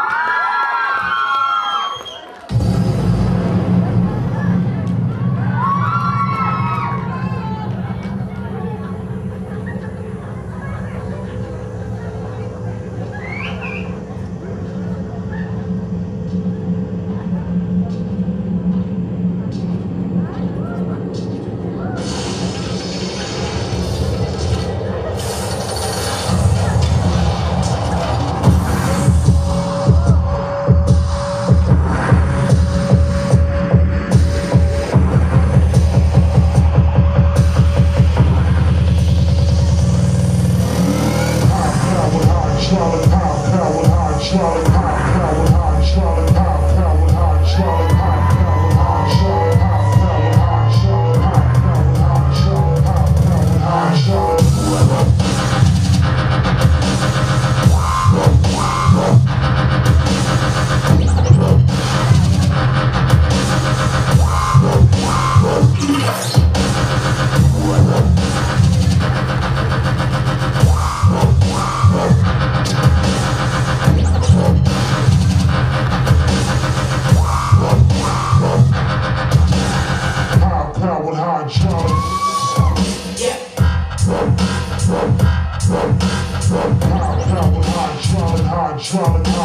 Hydraulic,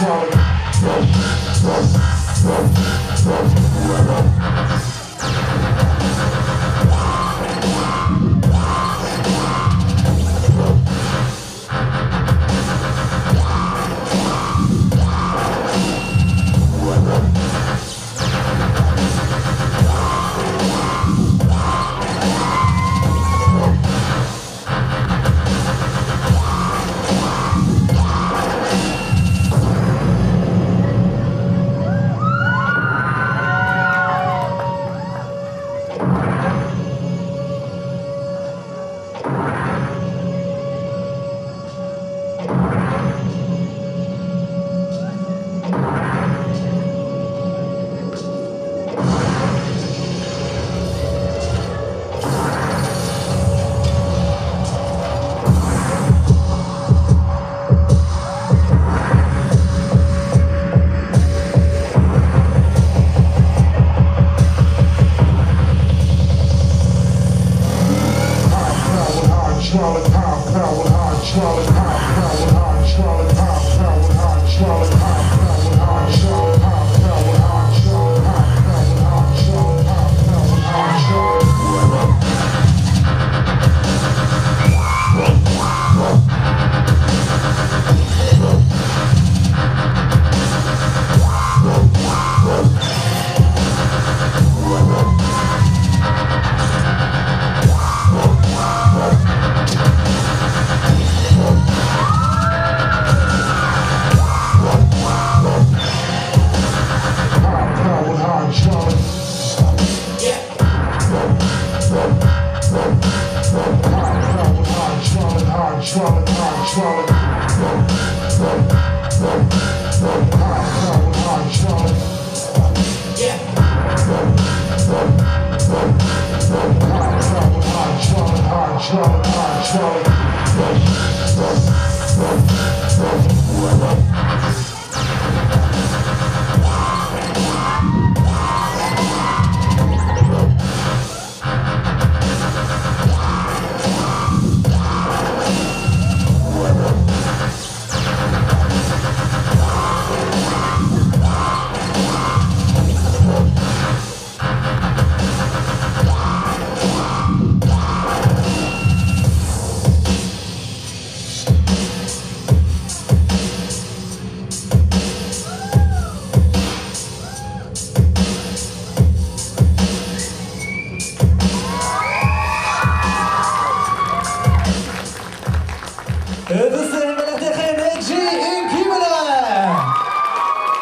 hydraulic.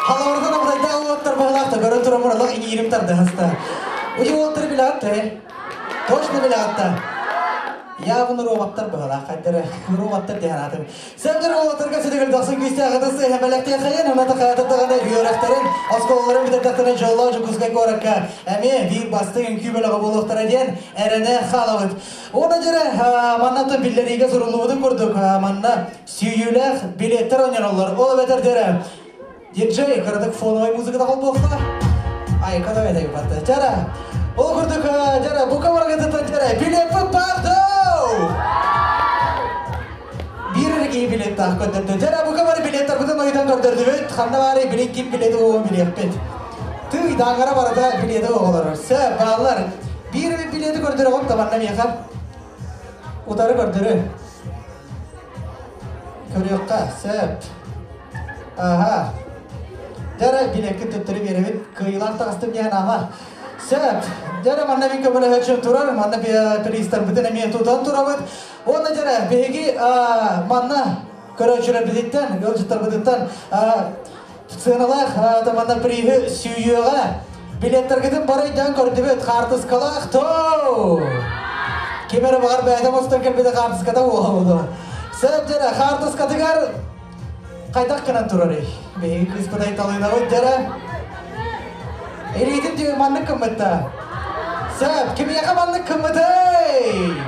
Халавардан абырайдаах уолаттар быһылаахта көрөн туран муралах иҥиирим тардыһаста. Уйу уолаттары билэҕит ээ? Точно билэҕит да? Явно роботтар быһылаах хайдары роботтар диэн аатым. Сэмдэр уолаттарга сүтүгүл дохсун күүстээх ытыс эһэмэлэхтиэхэйин уна тахаатырдаҕына үөрэхтэрин оскуолаларын бүтэрдэхтэринэ дьоллоох Дьокуускай куоракка эмиэ биир бастыҥ үҥкүү бөлөҕө буолуохтара диэн эрэнэ хаалабыт. Уонна дьэрэ маннаттан биллэриигэ суруллубутун курдук манна сүүйүүлээх билеттэр оонньоноллор. Ол эбэтэр дьэрэ диджей кыратык фоновай музыката холбуохха. Айка да этэй батта. Дьэрэ ол курдук дьэрэ бука баргытыттан дьэрэ билеппит бардоо! Биир эрэ киһи билеттаах көрдөрдө. Дьэрэ бука бары билеттарбытын ойутан көрдөрдүбүт. Ханна баарый билин ким билети уон билиэхпит. Тыый, дааҥара барыта билети оҕолорор. Сөп, бааллар. Биир эбит билети көрдөрөҕүм табанна миэхэ. Утары көрдөрү. Көрүөххэ, сөп. Аха. Дьэрэ билеккин төттөрү биэрэбит. Кыайыылаах таҕыстым диэн ама. Сөп. Дьэрэ манна мин көмөлөһөөччүм турар, манна туристарбытын эмиэ тутан турабыт. Уонна дьэрэ биһиги манна көрөөччүлэрбититтэн, ыалдьыттарбытыттан сыаналаах манна приһы сүүйүөҕэ. Билеттаргытын бары өйдөөн көрдүбүт, хаартыскалаах тоо! Ким эрэ баҕар бэйэтэ мостон кэлбитэ хаартыската буолуо. Сөп дьэрэ, хаартыскатыгар хайдах гынан турарый? Биһиги кыыспыт Айталыынабыт дьэрэ. Илиитин түгэн маннык гыммытта. Сөп, кимиэхэ маннык гыммытый?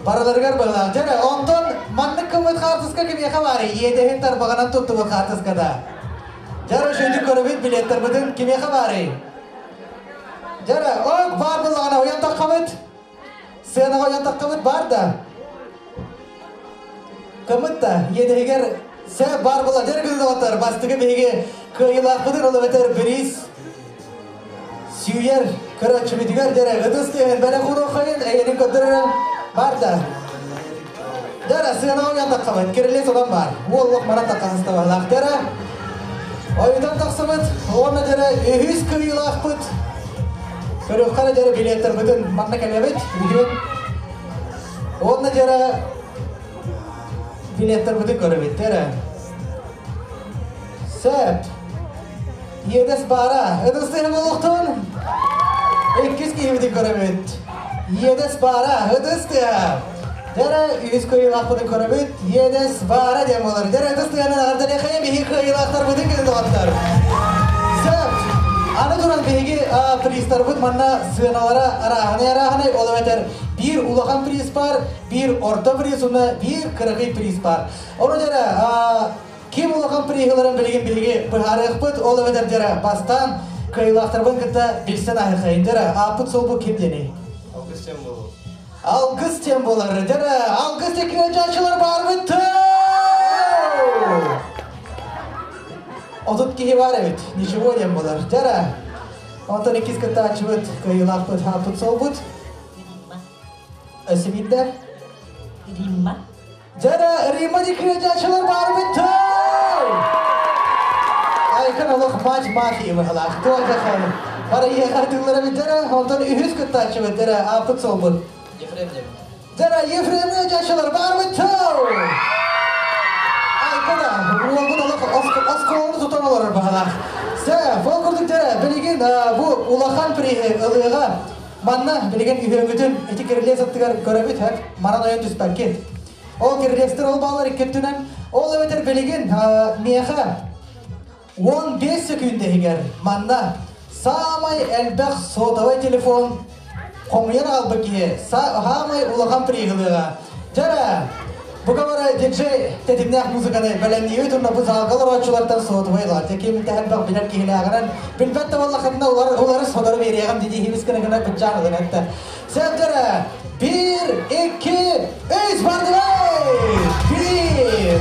Барыларыгар быһылаах. Дьэрэ, онтон маннык гыммыт хаартыска кимиэхэ баарый? Иэдэһин тарбаҕынан туттубут хаартыската. Дьара үчүгэйдик көрөбүт билеттарбытын кимиэхэ баарый? Дьара, ок, баар буоллаҕына уйан таххабыт. Сыанаҕа уйан таххабыт баар да. Кымыт да, иэдэһигэр Сэ бар була дер гыллаҕаттар бастыгы биһиги кыайыылаахпытын ол эбэтэр бириис сүүйэр көрөөччүбүтүгэр дэрэ ытыс түһэн бэлэх уруоххайын эйэнин көрдөрөрө бар да. Дара сыанаҕа уйан тахсабыт, кирилиэс онон баар. Уоллук манан таххаһыстабалаах дара. Ойутан тахсыбыт, уонна дэрэ үһүс кыайыылаахпыт. Көрүөххэ дэрэ билиэттэрбитин манна кэлэбит, үһүөн. Уонна дэрэ билиэттэрбитин көрөбүт дэрэ. Сөп. Иэдэс баара. Ытыс буолуохтун. Иккис киһибитин көрөбүт. Иэдэс баара. Ытыс тыаһа. Дэрэ үһүс кыайыылаахпытын көрөбүт. Иэдэс баара диэн буолар. Дэрэ ытыс тыаһынан эҕэрдэлиэхэйэ биһиги кыайыылаахтарбытын кытын доҕоттор. Сөп. Аны туран биһиги призтарбыт манна сыаналара арааһынай-арааһынай, ол эбэтэр биир улахан приз бар, биир орто приз уонна биир кыракый приз бар. Ону дьэрэ Ким улахан приһыларын билигин биһиги быһаарыахпыт, ол эбэтэр дьэрэ бастаан кыайыылаахтарбын кытта билсэн аһыахайын. Дьэрэ, ааппыт суолбут ким диэний? Алгыс тем болу. Алгыс тем болар. Дьэрэ, алгыс теккүөдьааччылар баарбыт. 30 киһи бар эбит. Ничего диэн болар. Дьэрэ, онтон иккис кыттааччыбыт, кыайыылаахпыт, ааппыт суолбут. Римма. Өссө биирдэ. Римма. Дьэрэ, Римма диккүөдьааччылар баарбыт. Айкын олох матч мафия быһалаах. Туох да Барыйыаха тыллара бүттэрэ, онтон үһүс кыттааччы бүттэрэ, ааппыт суолбут. Ефрем диэн. Дьэрэ, Ефремҥэ дьааччылар баарбыт. Айкына, уолбут олох оскуоланы тутан олорор баһалаах. Сэ, ол курдук дьэрэ, билигин бу улахан приһи ылыаҕа. Манна билигин үһүөҥүтүн ити кирилиэс аттыгар көрөбүт, хэп, манан ойон түспэккит. Ол кирилиэстэр ол баалар икки өттүнэн, ол эбэтэр билигин миэхэ 15 секүндэ иһигэр манна саамай элбэх сотовай телефон хомуйан аҕалбыт киһи саамай улахан приһылыаҕа. Дьэрэ, бука бары диджей тэтимнээх музыканы бэлэмниибит уонна бу залга олорооччулартан сотовай ылар. Ким тэһэлбэх билэр киһилээҕинэн билбэт да буоллаххытына улары сотору биэриэҕим дии гына гына быччаан ылын этте. Сәптері, бір, екі, үш, бардыбай! Bir,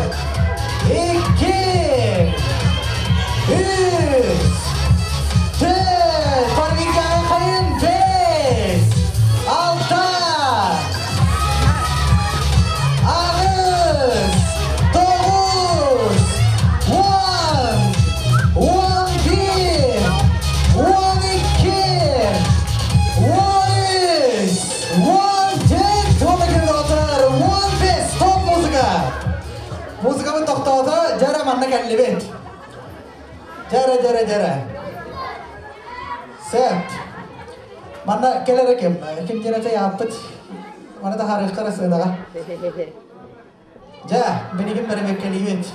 iki, үс, төрт, Парвинка хайын, бес, алта, аҕыс, тоҕус, 10, 11, 12, 13, 14, уонна ким 15, стоп музыка! Музыкабыт тохтоото, дьэрэ манна кэллибит. Дьэрэ, дьэрэ, дьэрэ. Сеп. Манна кэлэр ким? Ким диэн этэ яаппыт? Мана тахаарыахтара сыанаҕа. Дьэ, билигин бэрэбиэркэлиибит.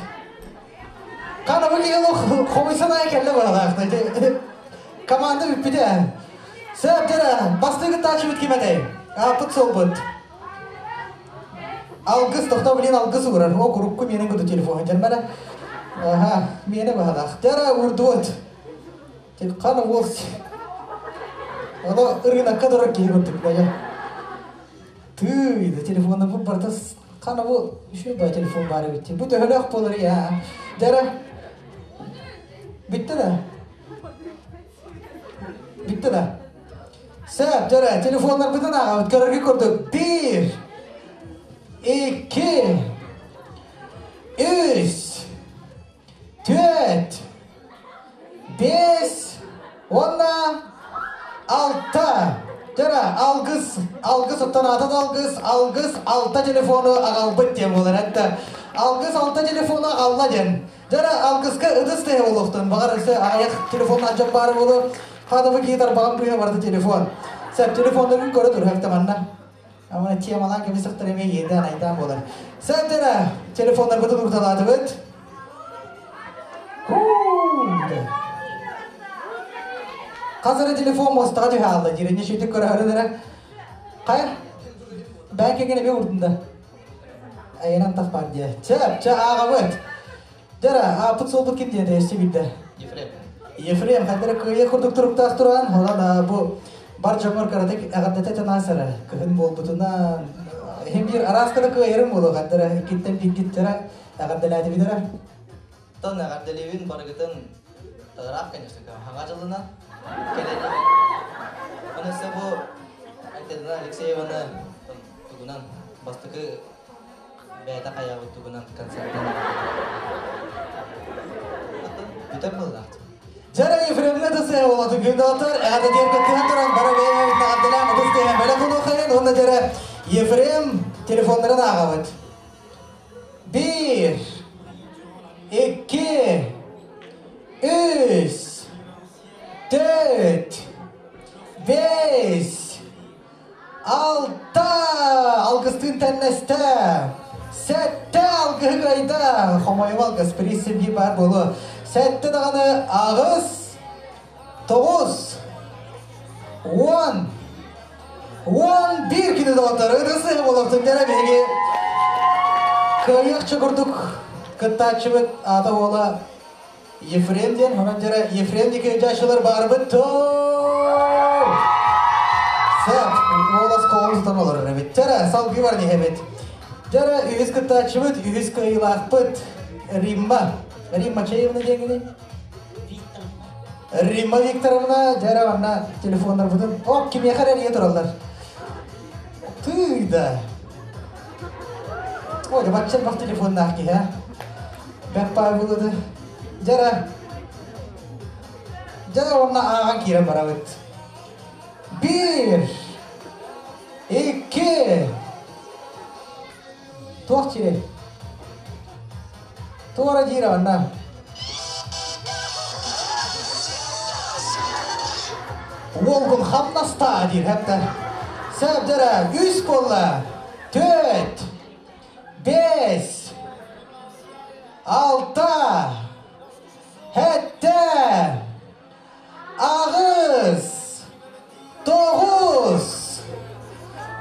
Хана бу киһи хомуйсан аайы кэллэ быһалаах. Команда бүппүтэ. Сөп, дьэрэ, бастыҥ кыттааччыбыт ким этэй? Ааппыт суолбут. Алгыс, тохтоо, блин, алгыс уурар. О, курукку миэнин куту телефон дьэрмэрэ. Аха, миэнэ быһалаах. Дьэрэ, уурдубут. Хана уол. Оно ырынакка турар киһи курдук бая. Тыый, да телефонна бу барта хана бу үшүй бай телефон бар эбит. Бу төһөлөөх буолар я. Дьэрэ. Бүтті да? Бүтті да? Сөп, дьэрэ, телефоннарбытын ааҕабыт көрөргө курдук. Бір, екі, үс, төрт, бес, уонна алта. Дьэрэ, алгыс, алгыс оттон аатат алгыс, алгыс алта телефону аҕалбыт диэн буолар. Этте. Алгыс алта телефону аҕалла диэн. Дьэрэ, алгыска ытыс тыаһа буолуохтун. Баҕар өссө аҕыйах телефон адьам баара буолуо. Хадабы киһи тарбаҕын быыһа барда телефон. Сөп, телефоннарын көрө тур хэфте манна. Амана темалаан кэбисэхтэр эмиэ иэдээн айдаан буолар. Сөп дьэрэ, телефоннарбытын урталаатыбыт. Хас эрэ телефон муостаҕа түһэ хаалла диир. Инньэ шүтүк көрөһөрүн эрэ. Хайа? Бээн кэгэн эмиэ урдун да. Айанан тах бар диэ. Чэ, чэ ааҕабыт. Дьэрэ, ааппыт суолбут ким диэн өссө биирдэ. Ефрем. Ефрем, ханна кыайа курдук туруктаах туран, онон бу бар дьоҥҥор кыратык эҕэрдэтэ тэнасара кыһын буолбутунан, иһин биир араас гына кыайарым буолуо ханна иккиттэн бииргиттэрэ. Эҕэрдэлээтибит эрэ. Тон эҕэрдэлиибин барыгытын тыгыраах, конечно, хаҥа дьылына кэлэн. Оны бу Айталина Алексееваны тугунан бастакы бэйэтэ хайаабыт тугунан концертын бүтэр буоллаах. Жара Ефремне тысы олаты күндалтар, әғада дер кыттыған туран бара бәйәбит нағаддалан ұтыс теген бәлі құлы онда жара Ефрем телефонларын ағабыт. 1, 2, 3, 4, 5, 6, алгыстын тәннәсті, сәтті алгығы кайда, хомайым алгыс, приз семьи бар болу. Сәтті дағаны ағыз, 9, 10, 11 күні доғаттар. Ыдысы болып түндері беге кыйық чүгірдік кыттачыбыт ата ола Ефрем ден, онан жара Ефрем деке жашылар барбыт то. Сәп, олас қолын тұтан олар бит. Жара, сал бар не хебет. Жара, үйіз кыттачыбыт, үйіз кыйлақпыт Римма. Римма Чаевна деңгені? Римма Викторовна, жара анна телефондар бұдын. Оп, киме қарар ие тұралар. Тыйда. Ой, батчан бақ телефонна ақки, ха? Бәк пай бұлыды. Жара. Жара онна аған кирен барабыт. 1, 2, Туақ чире. Туара жира анна. Волгун хамнаста дир хәпті. Сәбдірі, 3 болла, 4, 5, 6, хәтті, ағыз, 9,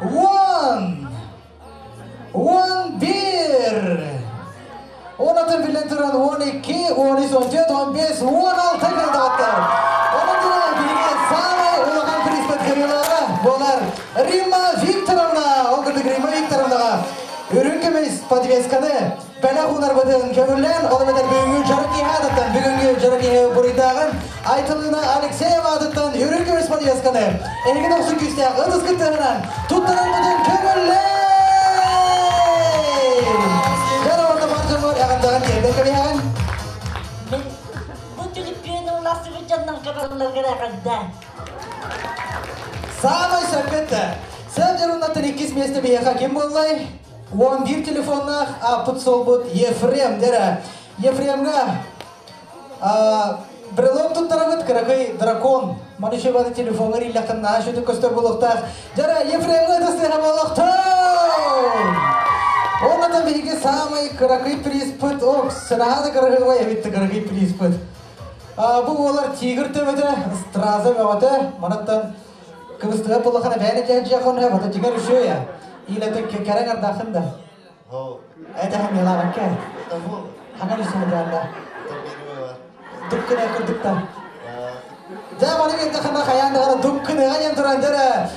10, 11, Онатын білен тұран 12, 13, 14, 15, 16 кандидаттар. Оның тұран биге самай улахан приз кырылары болар Римма Викторовна. Ол күрдік Римма Викторовнаға үрін көмес подвесканы бәлі хунар бұдын көңіллен, ол өметер бүгінгі жарық адыттан, бүгінгі жарық бұрыдағын Айтылына Алексеева адыттан үрін көмес подвесканы Әлген оқсын күстәқ ыдыс күттігінен туттаран бұдын көңіллен. Жара орда баржымыр, ағындаған жерден көмеғін. Мен бу телефонун ласыгы жаннан кабарларга кадда. Самый сөппетті. Сәм жаруннаттан 2 месте бияқа кем боллай? 11 телефоннах апыт солбут Ефрем дері. Ефремға брелок туттарабыт кыракый дракон. Мануше бады телефоныр илляқын шөті көстөр болуқтақ. Жара Ефремға тыстыға болуқтау. Оннан биһиги самый кыракый приз пыт. Ок, сынахады кыракый ой, битті кыракый приз пыт. Бу олар тигр төбөтө, страза бөтө, манаттан кыбыстыга булахана бәне жа хон ха бата тигр үшөя. Илете кәрәң ардахында. Хо. Это хам яла бакка. Табу. Хаган үсү жанда. Табирме бар. Дуккына кырдыкта. Жа маны мен тахана хаянда гана дуккына ганyan туран жара.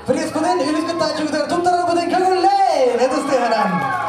Приз күнен үлүскө тачугдар туттар будын көңүллей. Это стыганан.